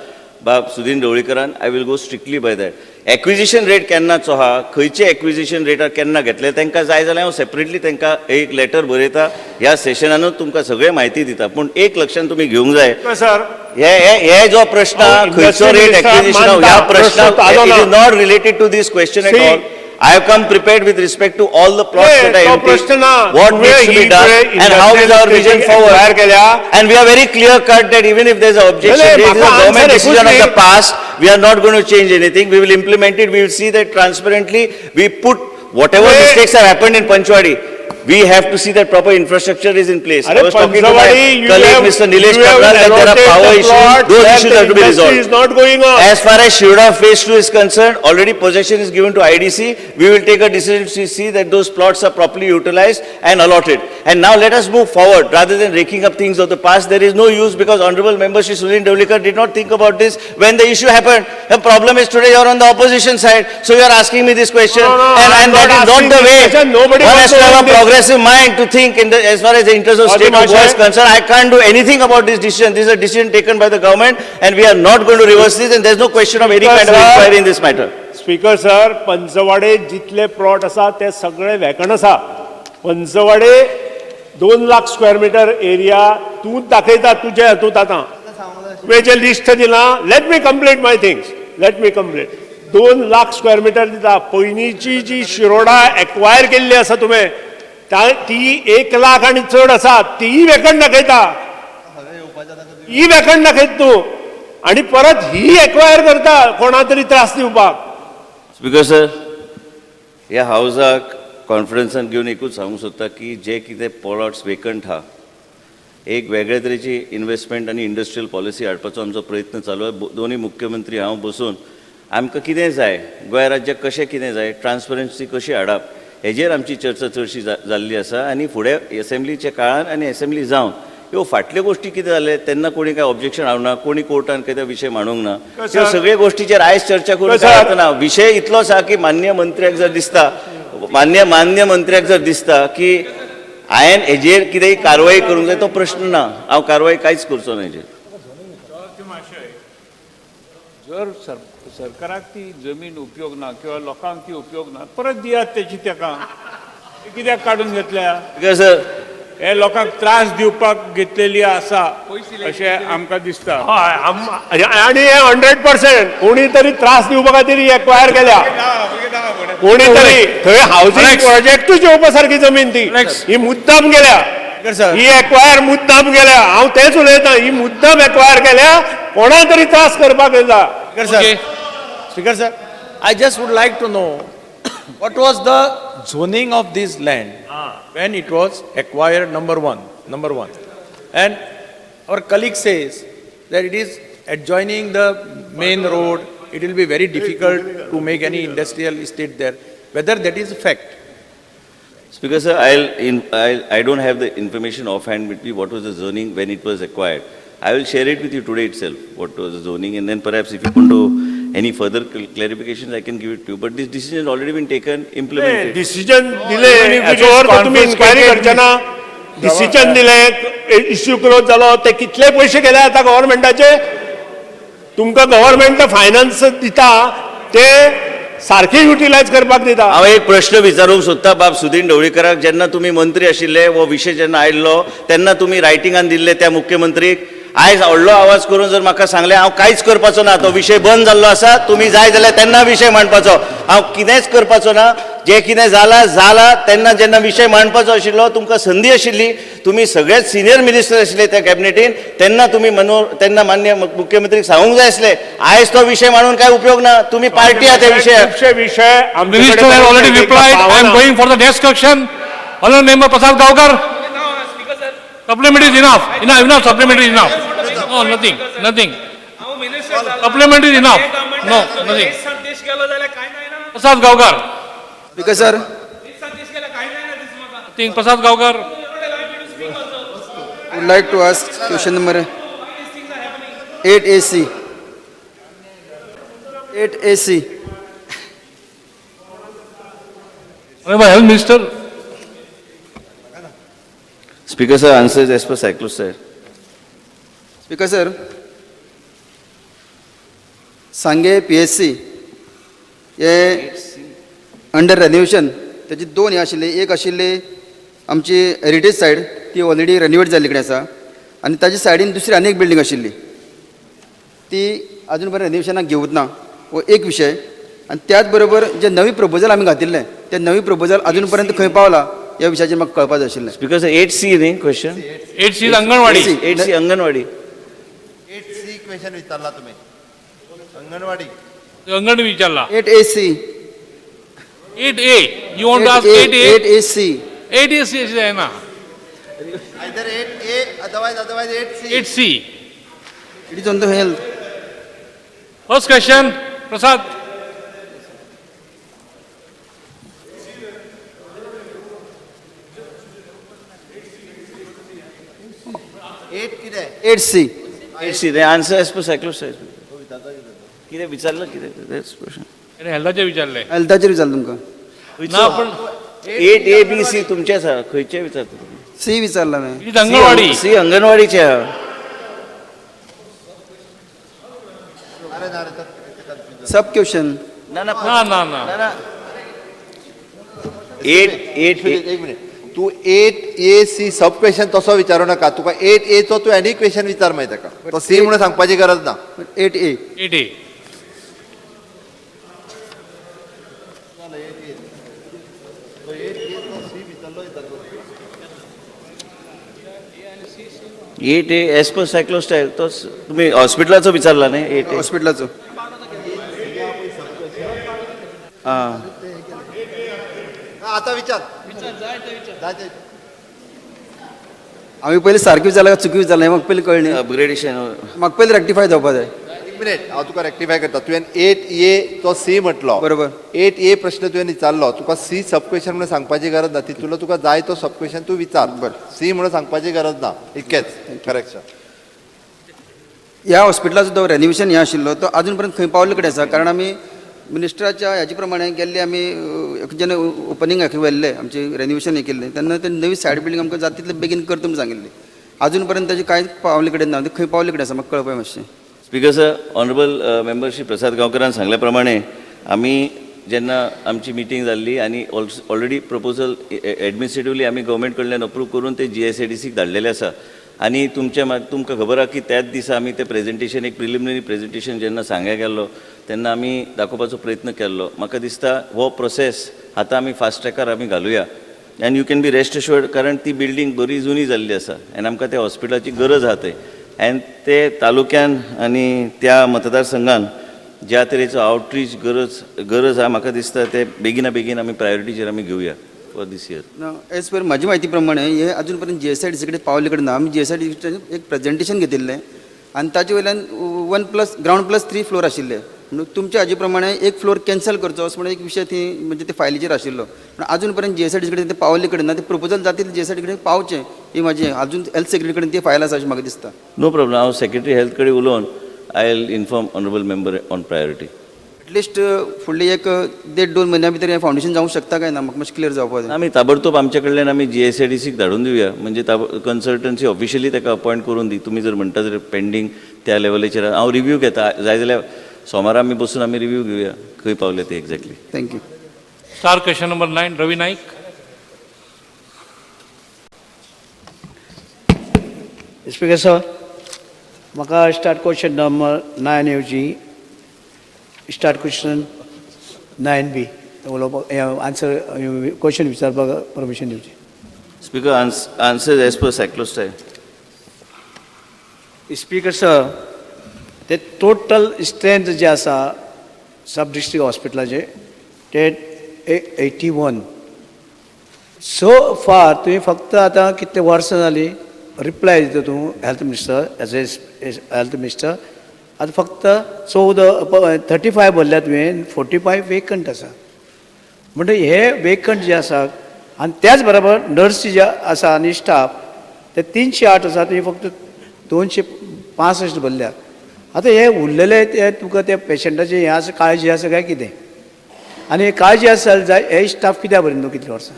बाब Sudin ढवळीकरान, I will go strictly by that. Acquisition rate केन्नाचो आहा, खंयचे एक्विजिशन रेटार केन्ना घेतले, तांकां जाय जाल्यार हांव सेपरेटली तांकां एक लेटर बरयता. ह्या सेशनानूच तुमकां सगळें म्हायती दिता. पूण एक लक्षांत तुमी घेवंक जाय, सर, हे हे हे जो प्रश्न हांव खंयचो रेट एक्विजिशन, ह्या प्रश्न ताजो it ना. Is not related to this question at See, all. I have come prepared with respect to all the plots that I तो emptied, प्रश्न ना. What needs to be done and how is our vision forward. केल्या. And we are very clear cut that even if there is an objection, नाही, it is a म्हाका government answer decision of the एकूच. Past. We are not going to change anything. We will implement it. We will see that transparently we put whatever नाही. Mistakes have happened in Panchwadi. We have to see that proper infrastructure is in place. अरे I was talking to my Panchavadi, you colleague have, Mr. Nilesh you have Cabral that there are allotted power the issues. Plot Those where issues the have to be industry resolved. Is not going on. As far as Shiroda Phase 2 is concerned, already possession is given to IDC. We will take a decision to see that those plots are properly utilized and allotted. And now let us move forward rather than raking up things of the past. There is no use because Honorable Member Shri Sudin Dhavalikar did not think about this when the issue happened. The problem is today you are on the opposition side, so you are asking me this question. No, no, and I'm and that not is not asking the this way. Question. Nobody One wants has to to have a own this progressive progressive mind to think in the as far as the interest of state of Goa is concerned. I can't do anything about this decision. This is a decision taken by the government and we are not going to reverse this and there is no question of any kind of inquiry in this matter. Speaker sir, Panchavade जितले plot आसा ते सगळे vacant आसा. पंचवाडे 2 lakh square metre area तूं दाखयता तुजे हातूंत आतां तुवें जें लिस्ट दिलां, let me complete my things, let me complete. 2 lakh square metre दिता. पयलींची जी शिरोडा एक्वायर केल्ली आसा तुवें ती 1 लाख आनी चड आसा, तीय वेकंट दाखयता, ही वेकंट दाखयता तूं आनी परत ही एक्वायर करता कोणा तरी त्रास दिवपाक. स्पीकर सर, ह्या हावजाक कॉन्फिडन्सान घेवन एकूच सांगूंक सोदता की जे कितें प्लॉट्स वेकंट आहा, एक वेगळे तरेची इन्वेस्टमेंट आनी इंडस्ट्रियल पॉलिसी हाडपाचो आमचो प्रयत्न चालू आहा. दोनूय मुख्यमंत्री हांव बसून आमकां कितें जाय, गोंय राज्याक कशें कितें जाय, ट्रान्सपरन्सी कशी हाडप हेजेर आमची चर्चा चडशी जाल्ली आसा. आनी फुडें एसेंब्लीच्या काळान आनी एसेंब्ली जावन ह्यो फाटल्यो गोश्टी कितें जाले तेन्ना कोणी कांय ऑब्जेक्शन हाडूंक ना, कोणी कोर्टान कितें विशय मांडूंक ना. ह्यो सगळे गोश्टीचेर आयज चर्चा करून कांय अर्थ ना. विशय इतलोच आहा की मान्य मंत्र्याक जर दिसता, मान्य मंत्र्याक जर दिसता की हांवें हेजेर कितेंय कारवाई करूंक जाय, तो प्रश्न ना. हांव कारवाई कांयच करचो ना हेजेर. जर सरकाराक ती जमीन उपयोग ना किंवा लोकांक ती उपयोग ना, परत दियात तेची तेका, कित्याक काडून घेतल्या? सर, हे लोकांक त्रास दिवपाक घेतलेली आसा अशें आमकां दिसता. हय, आनी हे 100% कोणी तरी त्रास दिवपा खातीर एक्वायर केल्या कोणी तरी. थंय हावजींग प्रोजेक्टूच येवपा सारकी जमीन ती, ही मुद्दाम गेल्या, ही एक्वायर मुद्दाम गेल्या. हांव तेच उलयतां, ही मुद्दाम एक्वायर केल्या, कोणा तरी त्रास करपाक येता. Speaker sir, I just would like to know what was the zoning of this land when it was acquired, number one. And our colleague says that it is adjoining the main road, it will be very difficult to make any industrial estate there, whether that is a fact. Speaker sir, I don't have the information offhand with me what was the zoning when it was acquired. I will share it with you today itself, what was the zoning, and then perhaps if you want to any further clarifications, I can give it to you. But this decision has already been taken, implemented. Decision दिले, हाचो अर्थ तुमी enquiry करचे ना. Decision दिले, issue close जालो, ते कितले पयशे गेले आतां गव्हर्मेंटाचे? तुमकां गव्हर्मेंट फायनान्स दिता ते सारखे युटिलायज करपाक दिता. हांव एक प्रश्न विचारूंक सोदता बाब सुदीन ढवळीकराक. जेन्ना तुमी मंत्री आशिल्ले, हो विशय जेन्ना आयिल्लो तेन्ना तुमी रायटिंगान दिल्ले त्या मुख्यमंत्रीक, आयज व्हडलो आवाज करून जर म्हाका सांगलें हांव कांयच करपाचो ना, तो विशय बंद जाल्लो आसा, तुमी जाय जाल्यार तेन्ना विशय मांडपाचो, हांव कितेंच करपाचो ना, जें कितें जालां जालां. तेन्ना जेन्ना विशय मांडपाचो आशिल्लो तुमकां संदी आशिल्ली, तुमी सगळेच सिनियर मिनिस्टर आशिल्ले त्या कॅबिनेटीन, तेन्ना तुमी तेन्ना मान्य मुख्यमंत्रीक सांगूंक जाय आसलें. आयज तो विशय मांडून कांय उपयोग ना, तुमी पार्टी आहा त्या विशयाक. विशय Minister has already replied. I am going for the next question. Honourable member Prasad Gaonkar. Supplementary is enough. Enough. Supplementary is enough. No, nothing. Nothing. Supplementary is enough. No, nothing. Prasad Gaonkar. Speaker sir. Think Prasad Gaonkar. Would like to ask question number 8AC. 8AC. Honorable Health Minister. Speaker sir, answer is as per cyclostyle. Speaker sir, Sanguem PHC हे under renovation, ताची दोन हे आशिल्ली. एक आशिल्ली आमची heritage side, ती already रेनिवेट जाल्ली कडेन आसा, आनी ताच्या सायडीन दुसरी आनी एक बिल्डींग आशिल्ली, ती अजून पर्यंत रेनिवेशनाक घेवूंक ना, हो एक विशय. आनी त्याच बरोबर जे नवी प्रपोजल आमी घातिल्लें, ते नवी प्रपोजल अजून पर्यंत खंय पावला ह्या विशयाचेर म्हाका कळपाक जाय आशिल्लें. Speaker sir, 8C न्ही question? 8C is anganwadi. 8C anganwadi. 8C question विचारला तुम्ही, अंगणवाडी. अंगणवाडी विचारला. 8AC. 8A. You want to ask 8A? 8AC. 8AC आहे ना. Either 8A, otherwise 8C. 8C. It is on the health. First question, Prasad. 8 कितें? 8C. 8C. The answer as per cyclostyle. कितें विचारलं कितें? That's question. हेल्थाचे विचारले. हेल्थाचेर विचारलं तुमकां. ना, पण एट ए बी सी तुमचे आसा, खंयचे विचारता तुमी? सी विचारला हांवें. It is anganwadi. C अंगणवाडीचे आहा. सब क्वेश्चन. ना ना. ना ना ना. एट एट एक मिनिट, तूं 8A C सब क्वेश्चन तसो विचारू नाका. तुका 8A चो तूं एनी क्वेश्चन विचार मागीर ताका, तो सी म्हणून सांगपाची गरज ना. 8A. 8A. 8A as per cyclostyle. तो तुमी हॉस्पिटलाचो विचारला न्ही 8A? हॉस्पिटलाचो. आं. आतां विचार. हांवें पयलीं सारकें विचारलां काय चुकी विचारलें हें म्हाका पयलीं कळ्ळें न्ही. अपग्रेडेशन. म्हाका पयलीं रेक्टिफाय जावपा जाय. एक मिनिट, हांव तुका रेक्टिफाय करता. तुवें 8A तो सी म्हटलो. बरोबर. 8A प्रश्न तुवें विचारलो, तुका सी सब क्वेश्चन म्हणून सांगपाची गरज ना. तितूंतलो तुका जाय तो सब क्वेश्चन तूं विचार. सी म्हणून सांगपाची गरज ना. इतकेंच करेक्शन. ह्या हॉस्पिटलाचो जो रेनिवेशन हें आशिल्लो तो अजून पर्यंत खंय पावल्ले कडेन आसा? कारण आमी मिनिस्टराच्या ह्याचे प्रमाणे गेल्ले, आमी जेन्ना ओपनिंगाक व्हेल्ले, आमचे रेनिवेशन हें केल्लें तेन्ना ते नवी सायड बिल्डींग आमकां जाता तितले बेगीन करता म्हूण सांगिल्ली. अजून पर्यंत ताजें कांय पावल्ले कडेन ना. ते खंय पावल्ले कडेन आसा म्हाका कळपाक मातशें. Speaker sir, honourable member Shri Prasad गांवकरान सांगल्या प्रमाणे आमी जेन्ना आमची मिटींग जाल्ली आनी ऑलरेडी प्रपोजल एडमिनिस्ट्रेटिवली आमी गव्हर्मेंट कडल्यान अप्रूव करून ते GSIDC धाडलेले आसा. आनी तुमच्या तुमकां खबर आहा की त्याच दिसा आमी ते प्रेजेंटेशन, एक प्रिलिमिनरी प्रेजेंटेशन जेन्ना सांग्या गेल्लो तेन्ना आमी दाखोवपाचो प्रयत्न केल्लो. म्हाका दिसता हो प्रोसेस आतां आमी फास्ट ट्रॅकार आमी घालुया and you can be rest assured, कारण ती बिल्डींग बरी जुनी जाल्ली आसा आनी आमकां त्या हॉस्पिटलाची गरज आहा थंय. आनी ते तालुक्यान आनी त्या मतदारसंघान ज्या तरेचो आवटरीच गरज आहा, म्हाका दिसता ते बेगिना बेगीन आमी प्रायोरिटीचेर आमी घेवया फॉर दीस इयर. ना, एज पर म्हाजी म्हायती प्रमाणे हे अजून पर्यंत GSIDC कडेन पावल्ले कडेन ना. आमी GSIDC एक प्रेजेंटेशन घेतिल्लें आनी ताचे वयल्यान 1+ ग्रावंड +3 फ्लोर आशिल्ले. म्हणून तुमच्या हाजे प्रमाणे एक फ्लोर कॅन्सल करचो असो म्हणून एक विशय थंय म्हणजे ते फायलीचेर आशिल्लो. पूण अजून पर्यंत GSIDC कडेन ते पावल्ले कडेन ना. ते प्रपोजल जाता तितलें GSIDC कडेन पावचें ही म्हाजी, अजून हेल्थ सेक्रेटरी कडेन ती फायल आसा अशें म्हाका दिसता. नो प्रॉब्लम, हांव सेक्रेटरी हेल्थ कडेन उलोवन I will inform honourable member on priority. At least फुडले एक 1.5-2 म्हयन्या भितर हें फावंडेशन जावंक शकता काय ना म्हाका मातशें क्लियर जावपाक जाय. आमी ताबडतोब आमच्या कडल्यान आमी GSIDC धाडून दिवया, म्हणजे कन्सल्टन्सी ऑफिशियली ताका अपॉयंट करून दी. तुमी जर म्हणटा जर पेंडींग त्या लेवलाचेर हांव रिव्यू घेता, जाय जाल्यार सोमारा आमी बसून आमी रिव्यू घेवया खंय पावले ते exactly. Thank you. Star question number 9, Ravi Naik. Speaker sir, म्हाका स्टार्ट क्वेश्चन नंबर 9 येवची, स्टार्ट क्वेश्चन 9B उलोवपाक आन्सर क्वेश्चन विचारपाक परमिशन दिवची. Speaker, answer as per cyclostyle. Speaker sir, ते टोटल स्ट्रेंथ जे आसा सब डिस्ट्रिक्ट हॉस्पिटलाचे ते 81. सो फार तुवें फक्त आतां कितले वर्सां जालीं रिप्लाय दिता तूं health minister, as a health minister. आतां फक्त 14 35 भरल्या तुवें, 45 वेकंट आसा. म्हणटकीर हे वेकंट जे आसा आनी त्याच बरोबर नर्सी जे आसा आनी स्टाफ ते 308 आसा, तुवें फक्त 265 भरल्या. आतां हे उरलेले ते तुका ते पेशंटाचे हें आसा, काळजी आसा काय कितें? आनी काळजी आसा जाल्यार जाय हे स्टाफ कित्याक भरिना तूं कितले वर्सां?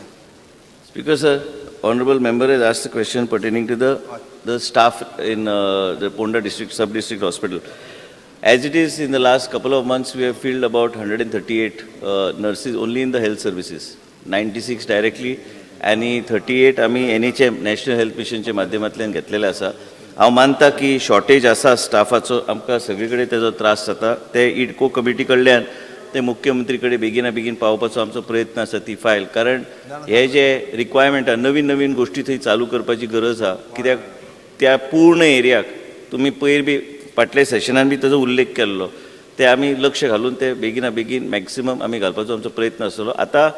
Speaker sir, honourable member has asked the question pertaining to the staff in the Ponda district, sub-district hospital. As it is, in the last couple of months, we have filled about 138 nurses only in the health services, 96 directly, आनी 38 आमी NHM, National Health Missionच्या माध्यमांतल्यान घेतलेले आसा. हांव मानता की shortage आसा स्टाफाचो, आमकां सगळे कडेन तेजो त्रास जाता. ते इडको कमिटी कडल्यान ते मुख्यमंत्री कडेन बेगिना बेगीन पावोवपाचो आमचो प्रयत्न आसा ती फायल, कारण हे जे रिक्वायरमेंट आहा नवीन नवीन गोश्टी थंय चालू करपाची गरज आहा. कित्याक त्या पूर्ण एरियाक तुमी पयर बी फाटल्या सेशनान बी ताजो उल्लेख केल्लो, ते आमी लक्ष घालून ते बेगिना बेगीन मॅक्सिमम आमी घालपाचो आमचो प्रयत्न आसतलो. आतां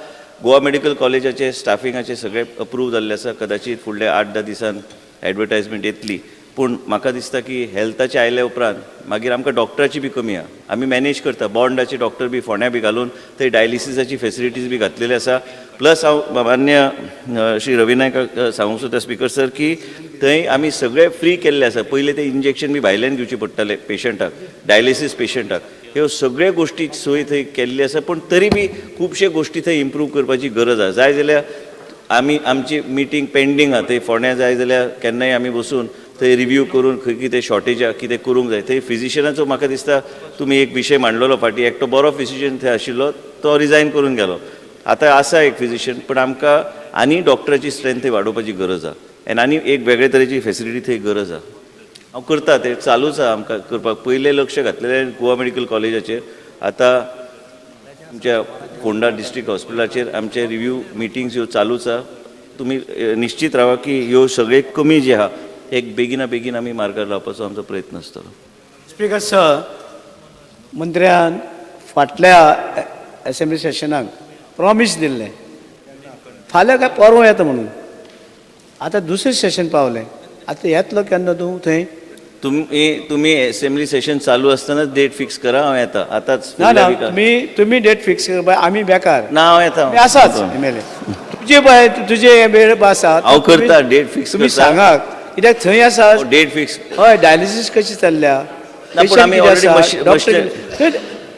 गोवा मेडिकल कॉलेजाचे स्टाफिंगाचे सगळे अप्रूव जाल्ले आसा, कदाचित फुडल्या 8-10 दिसान एडवर्टायजमेंट येतली. पूण म्हाका दिसता की हेल्थाचे आयल्या उपरांत मागीर आमकां डॉक्टराची बी कमी आहा, आमी मॅनेज करता बॉन्डाचे डॉक्टर बी फोंड्या बी घालून थंय डायलिसिसाची फेसिलिटीज बी घातलेली आसा. प्लस हांव मान्य श्री रवी नायकाक सांगूंक सोदता स्पीकर सर की थंय आमी सगळे फ्री केल्ले आसा. पयलीं ते इंजेक्शन बी भायल्यान घेवचे पडटाले पेशंटाक, डायलिसीस पेशंटाक. ह्यो सगळे गोश्टी सोय थंय केल्ली आसा, पूण तरी बी खुबशे गोश्टी थंय इम्प्रूव करपाची गरज आसा. जाय जाल्यार आमी आमची मिटींग पेंडींग आहा थंय फोंड्या, जाय जाल्यार केन्नाय आमी बसून थंय रिव्यू करून खंय कितें शॉर्टेज आहा, कितें करूंक जाय. थंय फिजिशनाचो म्हाका दिसता तुमी एक विशय मांडलेलो फाटीं, एकटो बरो फिजिशियन थंय आशिल्लो तो रिजायन करून गेलो. आतां आसा एक फिजिशियन, पूण आमकां आनी डॉक्टराची स्ट्रेंथ थंय वाडोवपाची गरज आहा आनी आनी एक वेगळे तरेची फेसिलिटी थंय गरज आहा. हांव करता तें चालूच आहा आमकां करपाक. पयलें लक्ष घातलेलें गोवा मेडिकल कॉलेजाचेर, आतां आमच्या फोंडा डिस्ट्रिक्ट हॉस्पिटलाचेर आमचे रिव्यू मिटिंग्स ह्यो चालूच आहा. तुमी निश्चीत रावा की ह्यो सगळे कमी जे आहा एक बेगिना बेगीन आमी मार्गार लावपाचो आमचो प्रयत्न आसतलो. स्पीकर सर, मंत्र्यान फाटल्या एसेंब्ली सेशनाक प्रॉमीस दिल्लें फाल्यां काय परवां येता म्हणून. आतां दुसरें सेशन पावलें, आतां येतलो केन्ना तूं थंय? तुमी एसेंब्ली सेशन चालू आसतनाच डेट फिक्स करा, हांव येता आतांच. ना ना, तुमी डेट फिक्स करपा, आमी बेकार ना, हांव येता. आसाच एम एल ए. तुजे पळय तुजे वेळ आसा, हांव करता डेट फिक्स. तुमी सांगात कित्याक थंय आसा डेट फिक्स. हय, डायलिसीस कशी चल्ल्या, डॉक्टर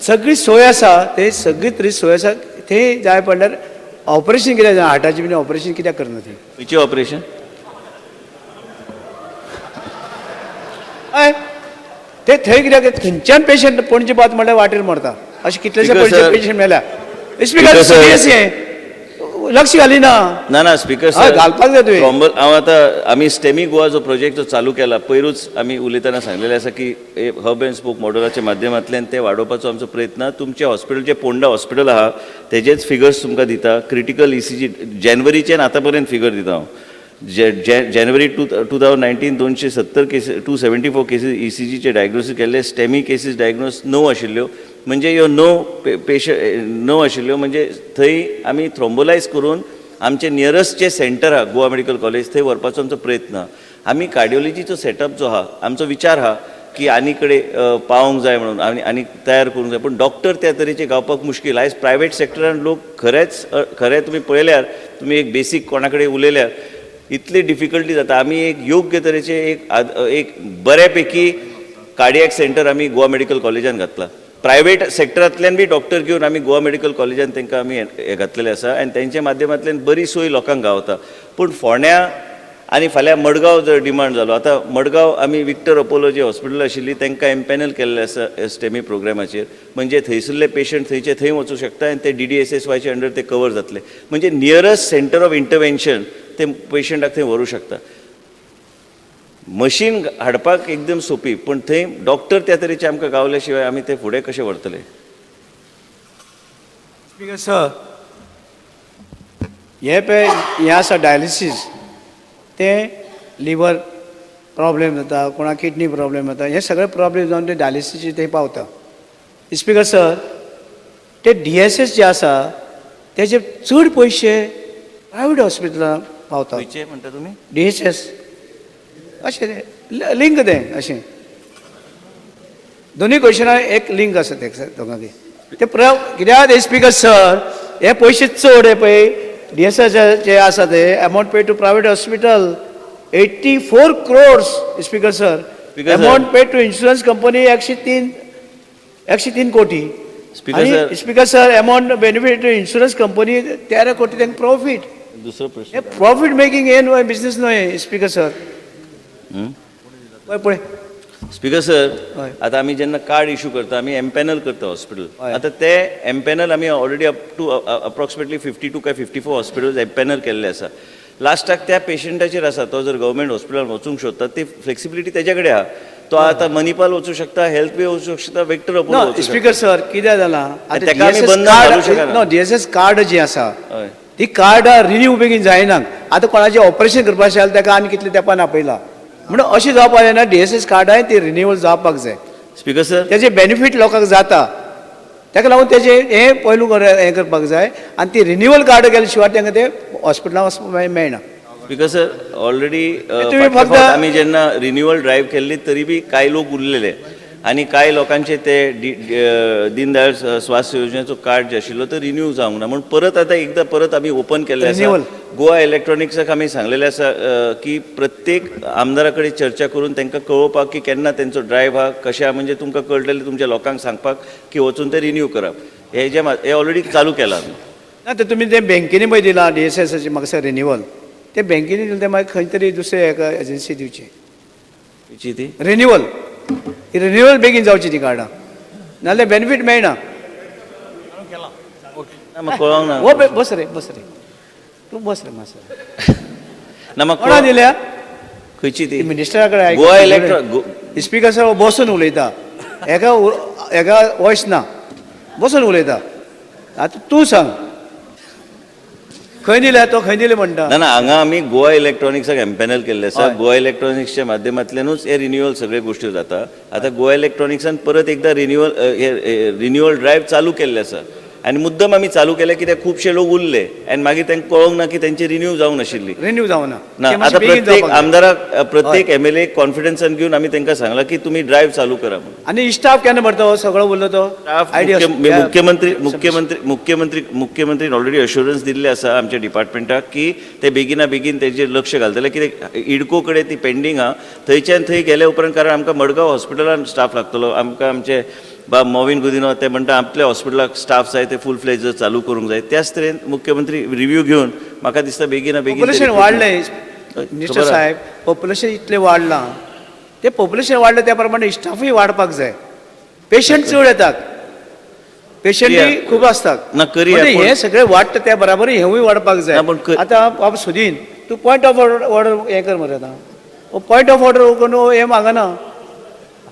सगळी सोय आसा, ते सगळी तरी सोय आसा. थंय जाय पडल्यार ऑपरेशन कित्याक जाय, हार्टाचें बीन ऑपरेशन कित्याक करना थंय? खंयचें ऑपरेशन? हय, ते थंय कित्याक थंयच्यान पेशंट पणजे पावत म्हणल्यार वाटेर मरता, अशें कितलेशे पणजे पेशंट मेल्या. स्पीकर सिरियस हें लक्ष घालिना. ना ना स्पीकर सर, घालपाक जाय तुवें. हांव आतां आमी स्टेमी गोवा जो प्रोजेक्ट जो चालू केला, पयरूच आमी उलयतना सांगलेलें आसा की हब अँड स्पोक मॉडलाच्या माध्यमांतल्यान ते वाडोवपाचो आमचो प्रयत्न. तुमचें हॉस्पिटल जें पोंडा हॉस्पिटल आहा तेजेच फिगर्स तुमकां दिता. क्रिटिकल ECG जानेवारीच्यान आतां पर्यंत फिगर दिता हांव. जानेवारी 2019 270 केसीस, 274 केसीस ECGचे डायग्नोसीस केल्ले. स्टेमी केसीस डायग्नोज 9 आशिल्ल्यो, म्हणजे ह्यो 9 पेशंट 9 आशिल्ल्यो, म्हणजे थंय आमी थ्रोम्बोलायज करून आमचे नियरस्ट जे सेंटर आहा गोवा मेडिकल कॉलेज थंय व्हरपाचो आमचो प्रयत्न आहा. आमी कार्डियोलॉजीचो सेटअप जो आहा, आमचो विचार आहा की आनी कडेन पावोंक जाय म्हणून आनी आनी तयार करूंक जाय, पूण डॉक्टर त्या तरेचे गावपाक मुश्कील. आयज प्रायवेट सेक्टरान लोक खरेंच खरें तुमी पळयल्यार, तुमी एक बेसीक कोणा कडेन उलयल्यार इतली डिफिकल्टी जाता. आमी एक योग्य तरेचे एक बऱ्यापैकी कार्डियक सेंटर आमी गोवा मेडिकल कॉलेजान घातला. प्रायवेट सेक्टरांतल्यान बी डॉक्टर घेवन आमी गोवा मेडिकल कॉलेजान तांकां आमी हें घातलेलें आसा आनी तेंच्या माध्यमांतल्यान बरी सोय लोकांक गावता. पूण फोंड्या आनी फाल्यां मडगांव जर डिमांड जालो, आतां मडगांव आमी विक्टर अपोलो जे हॉस्पिटल आशिल्ली तांकां एम्पॅनल केल्लें आसा स्टेमी प्रोग्रामाचेर, म्हणजे थंयसरले पेशंट थंयचे थंय वचूं शकता आनी ते DDSSYचे अंडर ते कवर जातले. म्हणजे नियरस्ट सेंटर ऑफ इंटरवेन्शन ते पेशंटाक थंय व्हरूं शकता. मशीन हाडपाक एकदम सोंपी, पूण थंय डॉक्टर त्या तरेचे आमकां गावल्या शिवाय आमी ते फुडें कशें व्हरतले? स्पीकर सर, हे पळय हें आसा डायलिसीस, तें लिवर प्रॉब्लेम जाता, कोणाक किडनी प्रॉब्लेम जाता, हे सगळे प्रॉब्लेम जावन ते डायलिसीचे थंय पावता. स्पीकर सर, ते DSS जे आसा तेजे चड पयशे प्रायवेट हॉस्पिटलान पावता. खंयचे म्हणटा तुमी? DSS अशें लिंक तें, अशें दोनूय क्वेश्चनाक एक लिंक आसा ते दोगांकय. ते कित्याक स्पीकर सर हे पयशे चड हे पळय DSS जे आसा ते amount pay to private hospital 84 crores. Speaker sir, amount pay to insurance company 103 कोटी. Speaker sir, amount benefit to insurance company 13 कोटी तांकां प्रॉफीट. दुसरो प्रश्न, प्रॉफीट मेकिंग हे न्हय बिजनेस न्हय स्पीकर सर. पळय स्पीकर सर, आतां आमी जेन्ना कार्ड इशू करता आमी एम्पॅनल करता हॉस्पिटल. आतां ते एम्पॅनल आमी ऑलरेडी अप टू अप्रॉक्सिमेटली 52 काय 54 हॉस्पिटल्स एम्पॅनल केल्ले आसा. लास्टाक त्या पेशंटाचेर आसा, तो जर गव्हर्मेंट हॉस्पिटलान वचूंक सोदता ती फ्लेक्सिबिलिटी तेजे कडेन आहा. तो आतां मणिपाल वचूं शकता, हेल्थ वे वचूंक शकता, वेक्टर अपोलो वचूं शकता. स्पीकर सर, कितें जालां आतां DSS card जी आसा ती कार्डां रिन्यू बेगीन जायना. आतां कोणाचें ऑपरेशन करपाचें जाल्यार ताका आनी कितले तेंपान आपयला, म्हणून अशें जावपाक जायना. DSS कार्डां ती रिन्यूअल जावपाक जाय. स्पीकर सर, तेजे बेनिफीट लोकांक जाता, ताका लागून तेजें हें पयलू हें करपाक जाय आनी ती रिन्यूअल कार्ड गेले शिवाय तांकां ते हॉस्पिटलान वचपाक मेळना. स्पीकर सर, ऑलरेडी आमी जेन्ना रिन्यूअल ड्रायव्ह केल्ली तरी बी कांय लोक उरलेले. आनी कांय लोकांचे ते दीनदयाळ स्वास्थ्य योजनेचो कार्ड जे आशिल्लो तो रिन्यू जावंक ना, म्हूण परत आतां एकदां परत आमी ओपन केल्लें आसा. गोवा इलेक्ट्रॉनिक्साक आमी सांगलेलें आसा की प्रत्येक आमदारा कडेन चर्चा करून तांकां कळोवपाक की केन्ना तेंचो ड्रायव्ह आहा कशें आहा, म्हणजे तुमकां कळटलें तुमच्या लोकांक सांगपाक की वचून ते रिन्यू करप. हे जे हे ऑलरेडी चालू केलां आमी. ना ते तुमी ते बँकेनी पळय दिला डी एस एसाचे म्हाका दिसता रिन्युअल, ते बँकेनी दिलें ते मागीर खंय तरी दुसरे एका एजन्सी दिवची ती रिन्युअल. रिन्युअल बेगीन जावची ती कार्डां, नाजाल्यार बेनिफीट मेळना. कळोंक ना. बस रे बस रे तूं बस रे मातसो. ना म्हाका कोणा दिल्या खंयची ती मिनिस्टरा कडेन. गोवा इलेक्ट्रॉनिक स्पीकर सर बसून उलयता, एका एका वॉयस ना, बसून उलयता. आतां तूं सांग खंय दिल्या तो, खंय दिले म्हणटा. ना ना, हांगा आमी गोवा इलेक्ट्रॉनिक्साक एम्पॅनल केल्लें आसा. गोवा इलेक्ट्रॉनिक्सच्या माध्यमांतल्यानूच हे रिन्युअल सगळे गोश्टी जाता. आतां गोवा इलेक्ट्रॉनिक्सान परत एकदां रिन्युअल रिन्युअल ड्रायव्ह चालू केल्लें आसा आनी मुद्दम आमी चालू केलें कित्याक खुबशे लोक उरले आनी मागीर तांकां कळोंक ना की तेंचे रिन्यू जावंक नाशिल्ली. रिन्यू जावना ना. आतां प्रत्येक आमदाराक प्रत्येक एमएलए कॉन्फिडन्सान घेवन आमी तांकां सांगलां की तुमी ड्रायव्ह चालू करा म्हणून. आनी स्टाफ केन्ना भरता हो सगळो उरलो तो? मुख्यमंत्री मुख्यमंत्री मुख्यमंत्री मुख्यमंत्रीन ऑलरेडी अश्युरन्स दिल्लें आसा आमच्या डिपार्टमेंटाक की ते बेगिना बेगीन तेजेर लक्ष घालतले. कित्याक इडको कडेन ती पेंडींग आहा, थंयच्यान थंय गेले उपरांत कारण आमकां मडगांव हॉस्पिटलान स्टाफ लागतलो. आमकां आमचे बाब मोविन गुदिनो ते म्हणटा आपल्या हॉस्पिटलाक स्टाफ जाय ते फूल फ्लेज चालू करूंक जाय. त्याच तरेन मुख्यमंत्री रिव्यू घेवन म्हाका दिसता बेगिना बेगीन पॉप्युलेशन वाडलें मिनिस्टर साहेब, पॉप्युलेशन इतलें वाडलां, तें पॉप्युलेशन वाडलें त्या प्रमाणे स्टाफूय वाडपाक जाय. पेशंट चड येतात, पेशंटूय खूब आसतात. ना करूया हें सगळें वाडटा त्या बराबर हेंवूय वाडपाक जाय. आतां बाब सुदीन तूं पॉयंट ऑफ ऑर्डर हें कर मरे, आतां पॉयंट ऑफ ऑर्डर करून हें मागना,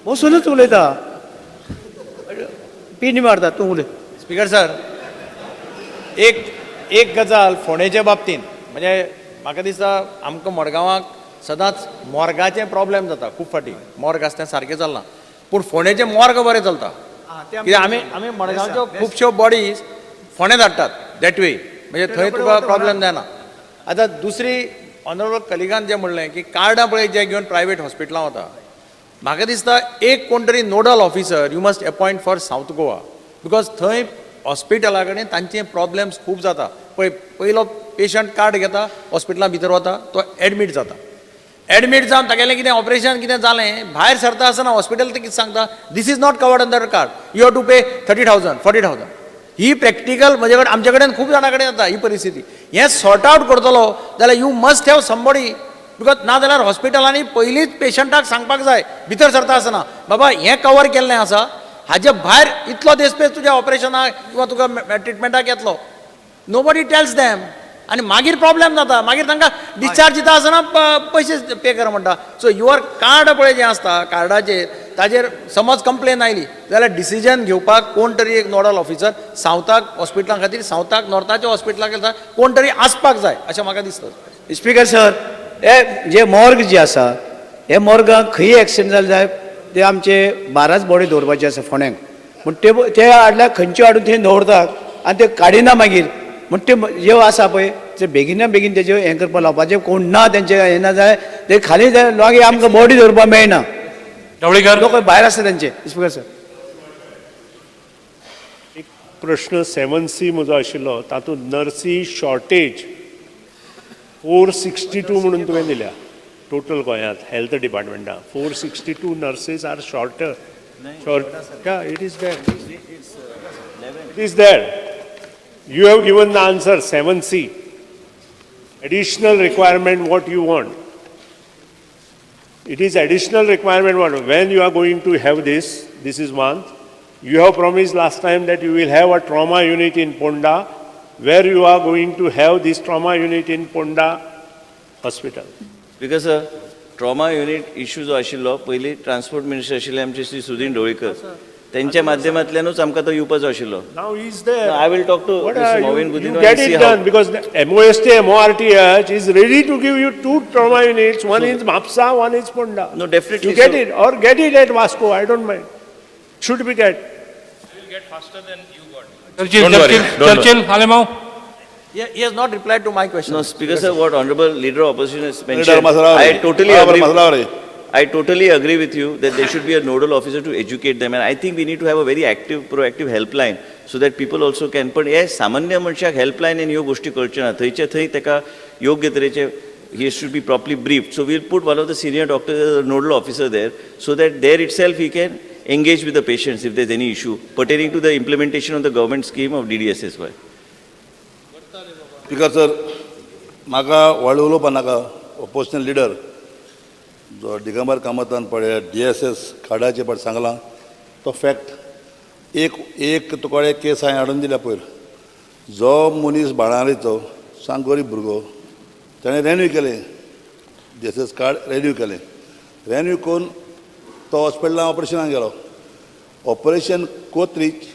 बसूनच उलयता, पिनी मारता तूं उलय. स्पीकर सर, एक एक गजाल फोंडेच्या बाबतींत म्हणजे म्हाका दिसता आमकां मडगांवाक सदांच मोर्गाचें प्रॉब्लेम जाता. खूब फावटी मोर्ग आसता तें सारकें चलना, पूण फोंडेचें मोर्ग बरें चलता. कित्याक आमी आमी मडगांवच्यो खुबश्यो बॉडीज फोंडे धाडटात that way, म्हणजे थंय तुका प्रॉब्लेम जायना. आतां दुसरी ऑनरेबल कलिगान जें म्हणलें की कार्डां पळय जे घेवन प्रायवेट हॉस्पिटलां वता, म्हाका दिसता एक कोण तरी nodal officer you must appoint for South Goa, because थंय हॉस्पिटला कडेन तांचे प्रॉब्लेम्स खूब जाता. पळय पयलो पेशंट कार्ड घेता, हॉस्पिटलां भितर वता, तो एडमीट जाता. एडमीट जावन तागेलें कितें ऑपरेशन कितें जालें, भायर सरता आसतना हॉस्पिटल ते कितें सांगता, this is not covered under card, you have to pay 30,000 40,000. He practical म्हजे कडेन आमचे कडेन खूब जाणां कडेन जाता ही परिस्थिती. हें सॉर्ट आवट करतलो जाल्यार you must have somebody, because ना जाल्यार हॉस्पिटलांनी पयलींच पेशंटाक सांगपाक जाय भितर सरता आसतना, बाबा हें कवर केल्लें आसा, हाजे भायर इतलो देसपेस तुज्या ऑपरेशनाक किंवा तुका ट्रिटमेंटाक येतलो. नोबडी टेल्स दॅम आनी मागीर प्रॉब्लेम जाता. मागीर तांकां डिस्चार्ज दिता आसतना पयशे पे कर म्हणटा. सो your card पळय जें आसता कार्डाचेर ताजेर समज कंप्लेन आयली जाल्यार डिसिजन घेवपाक कोण तरी एक नोडल ऑफिसर सावथाक हॉस्पिटलां खातीर, सावथाक नॉर्थाच्या हॉस्पिटलां खातीर कोण तरी आसपाक जाय अशें म्हाका दिसता. स्पीकर सर, हे जे मॉर्ग जे आसा हे मॉर्गाक खंय एक्सिडंट जालें जाय ते आमचे 12 बॉडी दवरपाचे आसा फोंड्यांक, म्हण ते हाडल्यार खंयच्यो हाडून थंय दवरतात आनी ते काडिना मागीर. म्हण ते जे आसा पळय ते बेगिना बेगीन तेजे हें करपाक लावपाचें, कोण ना तेंचे हें ना जाल्यार ते खाली मागीर आमकां बॉडी दवरपाक मेळना, लोक भायर आसता तेंचे. स्पीकर सर, एक प्रश्न 7C म्हजो आशिल्लो, तातूंत नर्सी शॉर्टेज 462 म्हणून तुवें दिल्या टोटल गोंयांत health डिपार्टमेंटान 462 nurses are shorter. Short, it is there, it is there. You have given the answer 7C, additional requirement what you want. It is additional requirement what, when you are going to have this, this is one. You have promised last time that you will have a trauma unit in Ponda. Where you are going to have this trauma unit in Ponda hospital? Because trauma unit issue जो आशिल्लो पयलीं transport minister आशिल्ले आमचे श्री सुदीन ढवळीकर, तेंच्या माध्यमांतल्यानूच आमकां तो येवपाचो आशिल्लो. Now he is there. I will talk to Mr. Mauvin Godinho. Get it done because the MOST, MORTH is ready to give you 2 trauma units. One is Mapsa, one is Ponda. No, definitely. You get it or get it at Vasco. I don't mind. Should be get. I will get faster than you got. Churchill, Alemao. He has not replied to my question. No, Speaker sir, what Honorable Leader of Opposition has mentioned, I totally agree. I totally agree with you that there should be a nodal officer to educate them, and I think we need to have a very active, proactive helpline so that people also can. पण हे सामान्य मनशाक helpline आनी ह्यो गोश्टी कळच्यो ना, थंयचे थंय ताका योग्य तरेचे he should be properly briefed. So we'll put one of the senior doctors as a nodal officer there so that there itself he can engage with the patients if there's any issue pertaining to the implementation of the government scheme of DDSSY. Speaker sir, म्हाका व्हड उलोवपा नाका. Opposition leader जो दिगंबर कामतान पळय DSS कार्डाचे पळय सांगलां तो फॅक्ट. एक एक तुका एक केस हांवें हाडून दिल्या पयर. जो मनीस बाणावलेचो सांग गरीब भुरगो, ताणें रेन्यू केलें DSS card, renew केलें. रेन्यू करून तो हॉस्पिटलान ऑपरेशनाक गेलो. ऑपरेशन कोत्रीच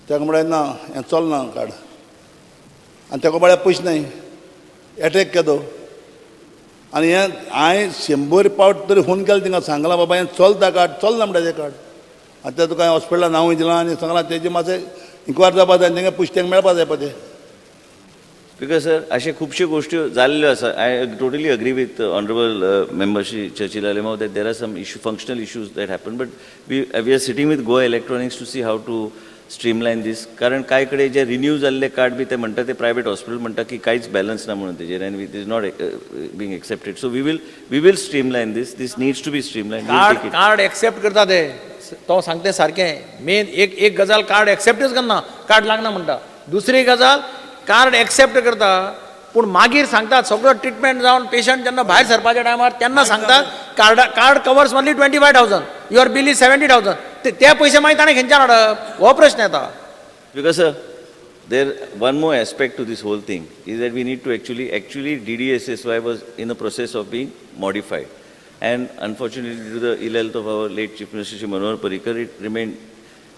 ताका म्हळ्यार ना हें चलना कार्ड, आनी ताका म्हळ्यार पयशे नाय, एटॅक केलो. आनी हें हांवें 100 पावट तरी फोन केलो तिंगा, सांगलां बाबा हें चलता कार्ड, चलना म्हणटा तें कार्ड. आनी तें तुका हांवें हॉस्पिटलान नांवूय दिलां आनी सांगलां तेजें मातशें इन्क्वायरी जावपा जाय आनी तेंगे पयशे तांकां मेळपा जाय पळय तें. Because sir, अशे खुबश्यो गोश्टी जाल्ल्यो आसा. I totally agree with honourable member Shri Churchill Alemao that there are some issue, functional issues that happen, but we are sitting with Goa Electronics to see how to streamline this. कारण कांय कडेन जे renew जाल्ले card बी ते म्हणटा ते private hospital म्हणटा की कांयच बॅलन्स ना म्हणून तेजेर, and it is not being accepted. So we will streamline this. This needs to be streamline. Card accept करता ते, तो सांगते सारकें. मेन एक एक गजाल कार्ड एक्सेप्टच करना, कार्ड लागना म्हणटा. दुसरी गजाल कार्ड एक्सेप्ट करता पूण मागीर सांगतात सगळो ट्रिटमेंट जावन पेशंट जेन्ना भायर सरपाच्या टायमार तेन्ना सांगतात card covers only 25,000, your bill is 70,000. ते पयशे मागीर ताणें खंयच्यान हाडप हो प्रश्न येता. Because sir, there one more aspect to this whole thing is that we need to actually DDSSY was in the process of being modified, and unfortunately due to the ill health of our late Chief Minister Shri Manohar Parrikar, it remained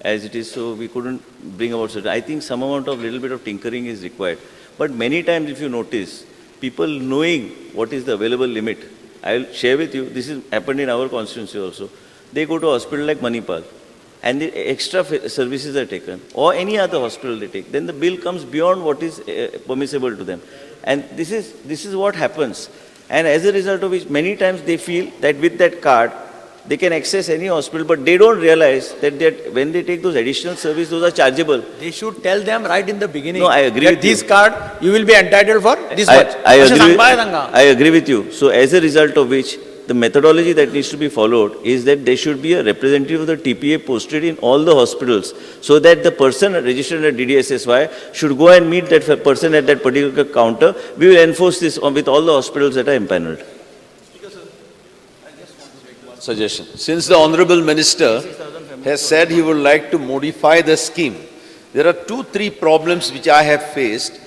as it is, so we couldn't bring about certain. I think some amount of little bit of tinkering is required. But many times if you notice, people knowing what is the available limit, I will share with you, this is happened in our constituency also. They go to a hospital like Manipal and the extra services are taken, or any other hospital they take, then the bill comes beyond what is permissible to them. And this is what happens. And as a result of which, many times they feel that with that card, they can access any hospital, but they don't realize that when they take those additional services, those are chargeable. They should tell them right in the beginning. No, I agree with this card, you will be entitled for this much. I agree with you. So as a result of which, the methodology that needs to be followed is that there should be a representative of the TPA posted in all the hospitals, so that the person registered at DDSSY should go and meet that person at that particular counter. We will enforce this with all the hospitals that are empaneled. Suggestion. Since the Honorable Minister has said he would like to modify the scheme, there are 2-3 problems which I have faced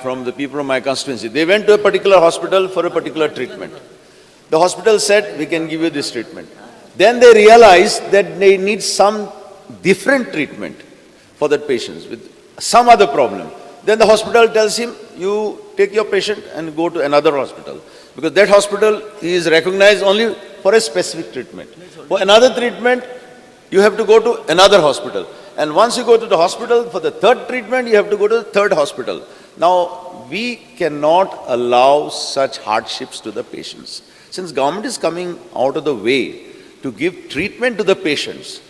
from the people of my constituency. They went to a particular hospital for a particular treatment. The hospital said, we can give you this treatment. Then they realized that they need some different treatment for that patient with some other problem. Then the hospital tells him, you take your patient and go to another hospital, because that hospital is recognized only for a specific treatment. For another treatment, you have to go to another hospital. And once you go to the hospital, for the third treatment, you have to go to the third hospital. Now, we cannot allow such hardships to the patients. Since government is coming out of the way to give treatment to the patients,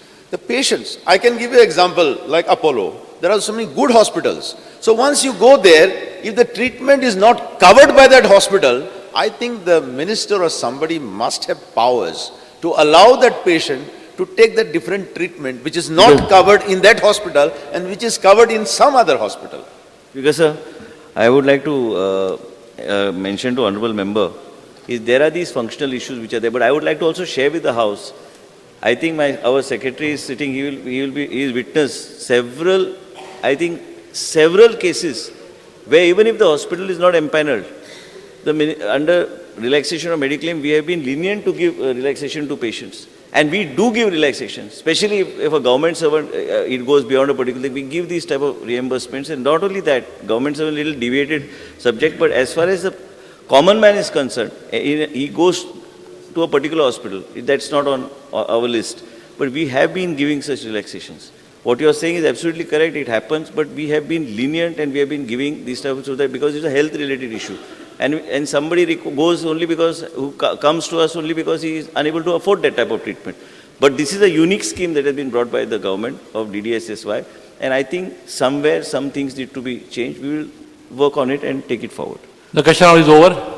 I can give you an example like Apollo. There are so many good hospitals. So once you go there, if the treatment is not covered by that hospital, I think the minister or somebody must have powers to allow that patient to take the different treatment which is not covered in that hospital and which is covered in some other hospital. Because sir, I would like to mention to honorable member, is there are these functional issues which are there, but I would like to also share with the house. I think our secretary is sitting, he is witness several, I think several cases where even if the hospital is not empaneled, under relaxation of mediclaim, we have been lenient to give relaxation to patients. And we do give relaxation, especially if a government servant, it goes beyond a particular thing, we give these type of reimbursements. And not only that, government servant little deviated subject, but as far as the common man is concerned, he goes to a particular hospital, that's not on our list. But we have been giving such relaxations. What you are saying is absolutely correct, it happens, but we have been lenient and we have been giving these type of, so that because it's a health related issue. And somebody goes only because, who comes to us only because he is unable to afford that type of treatment. But this is a unique scheme that has been brought by the government of DDSSY. And I think somewhere some things need to be changed. We will work on it and take it forward. The question hour is over.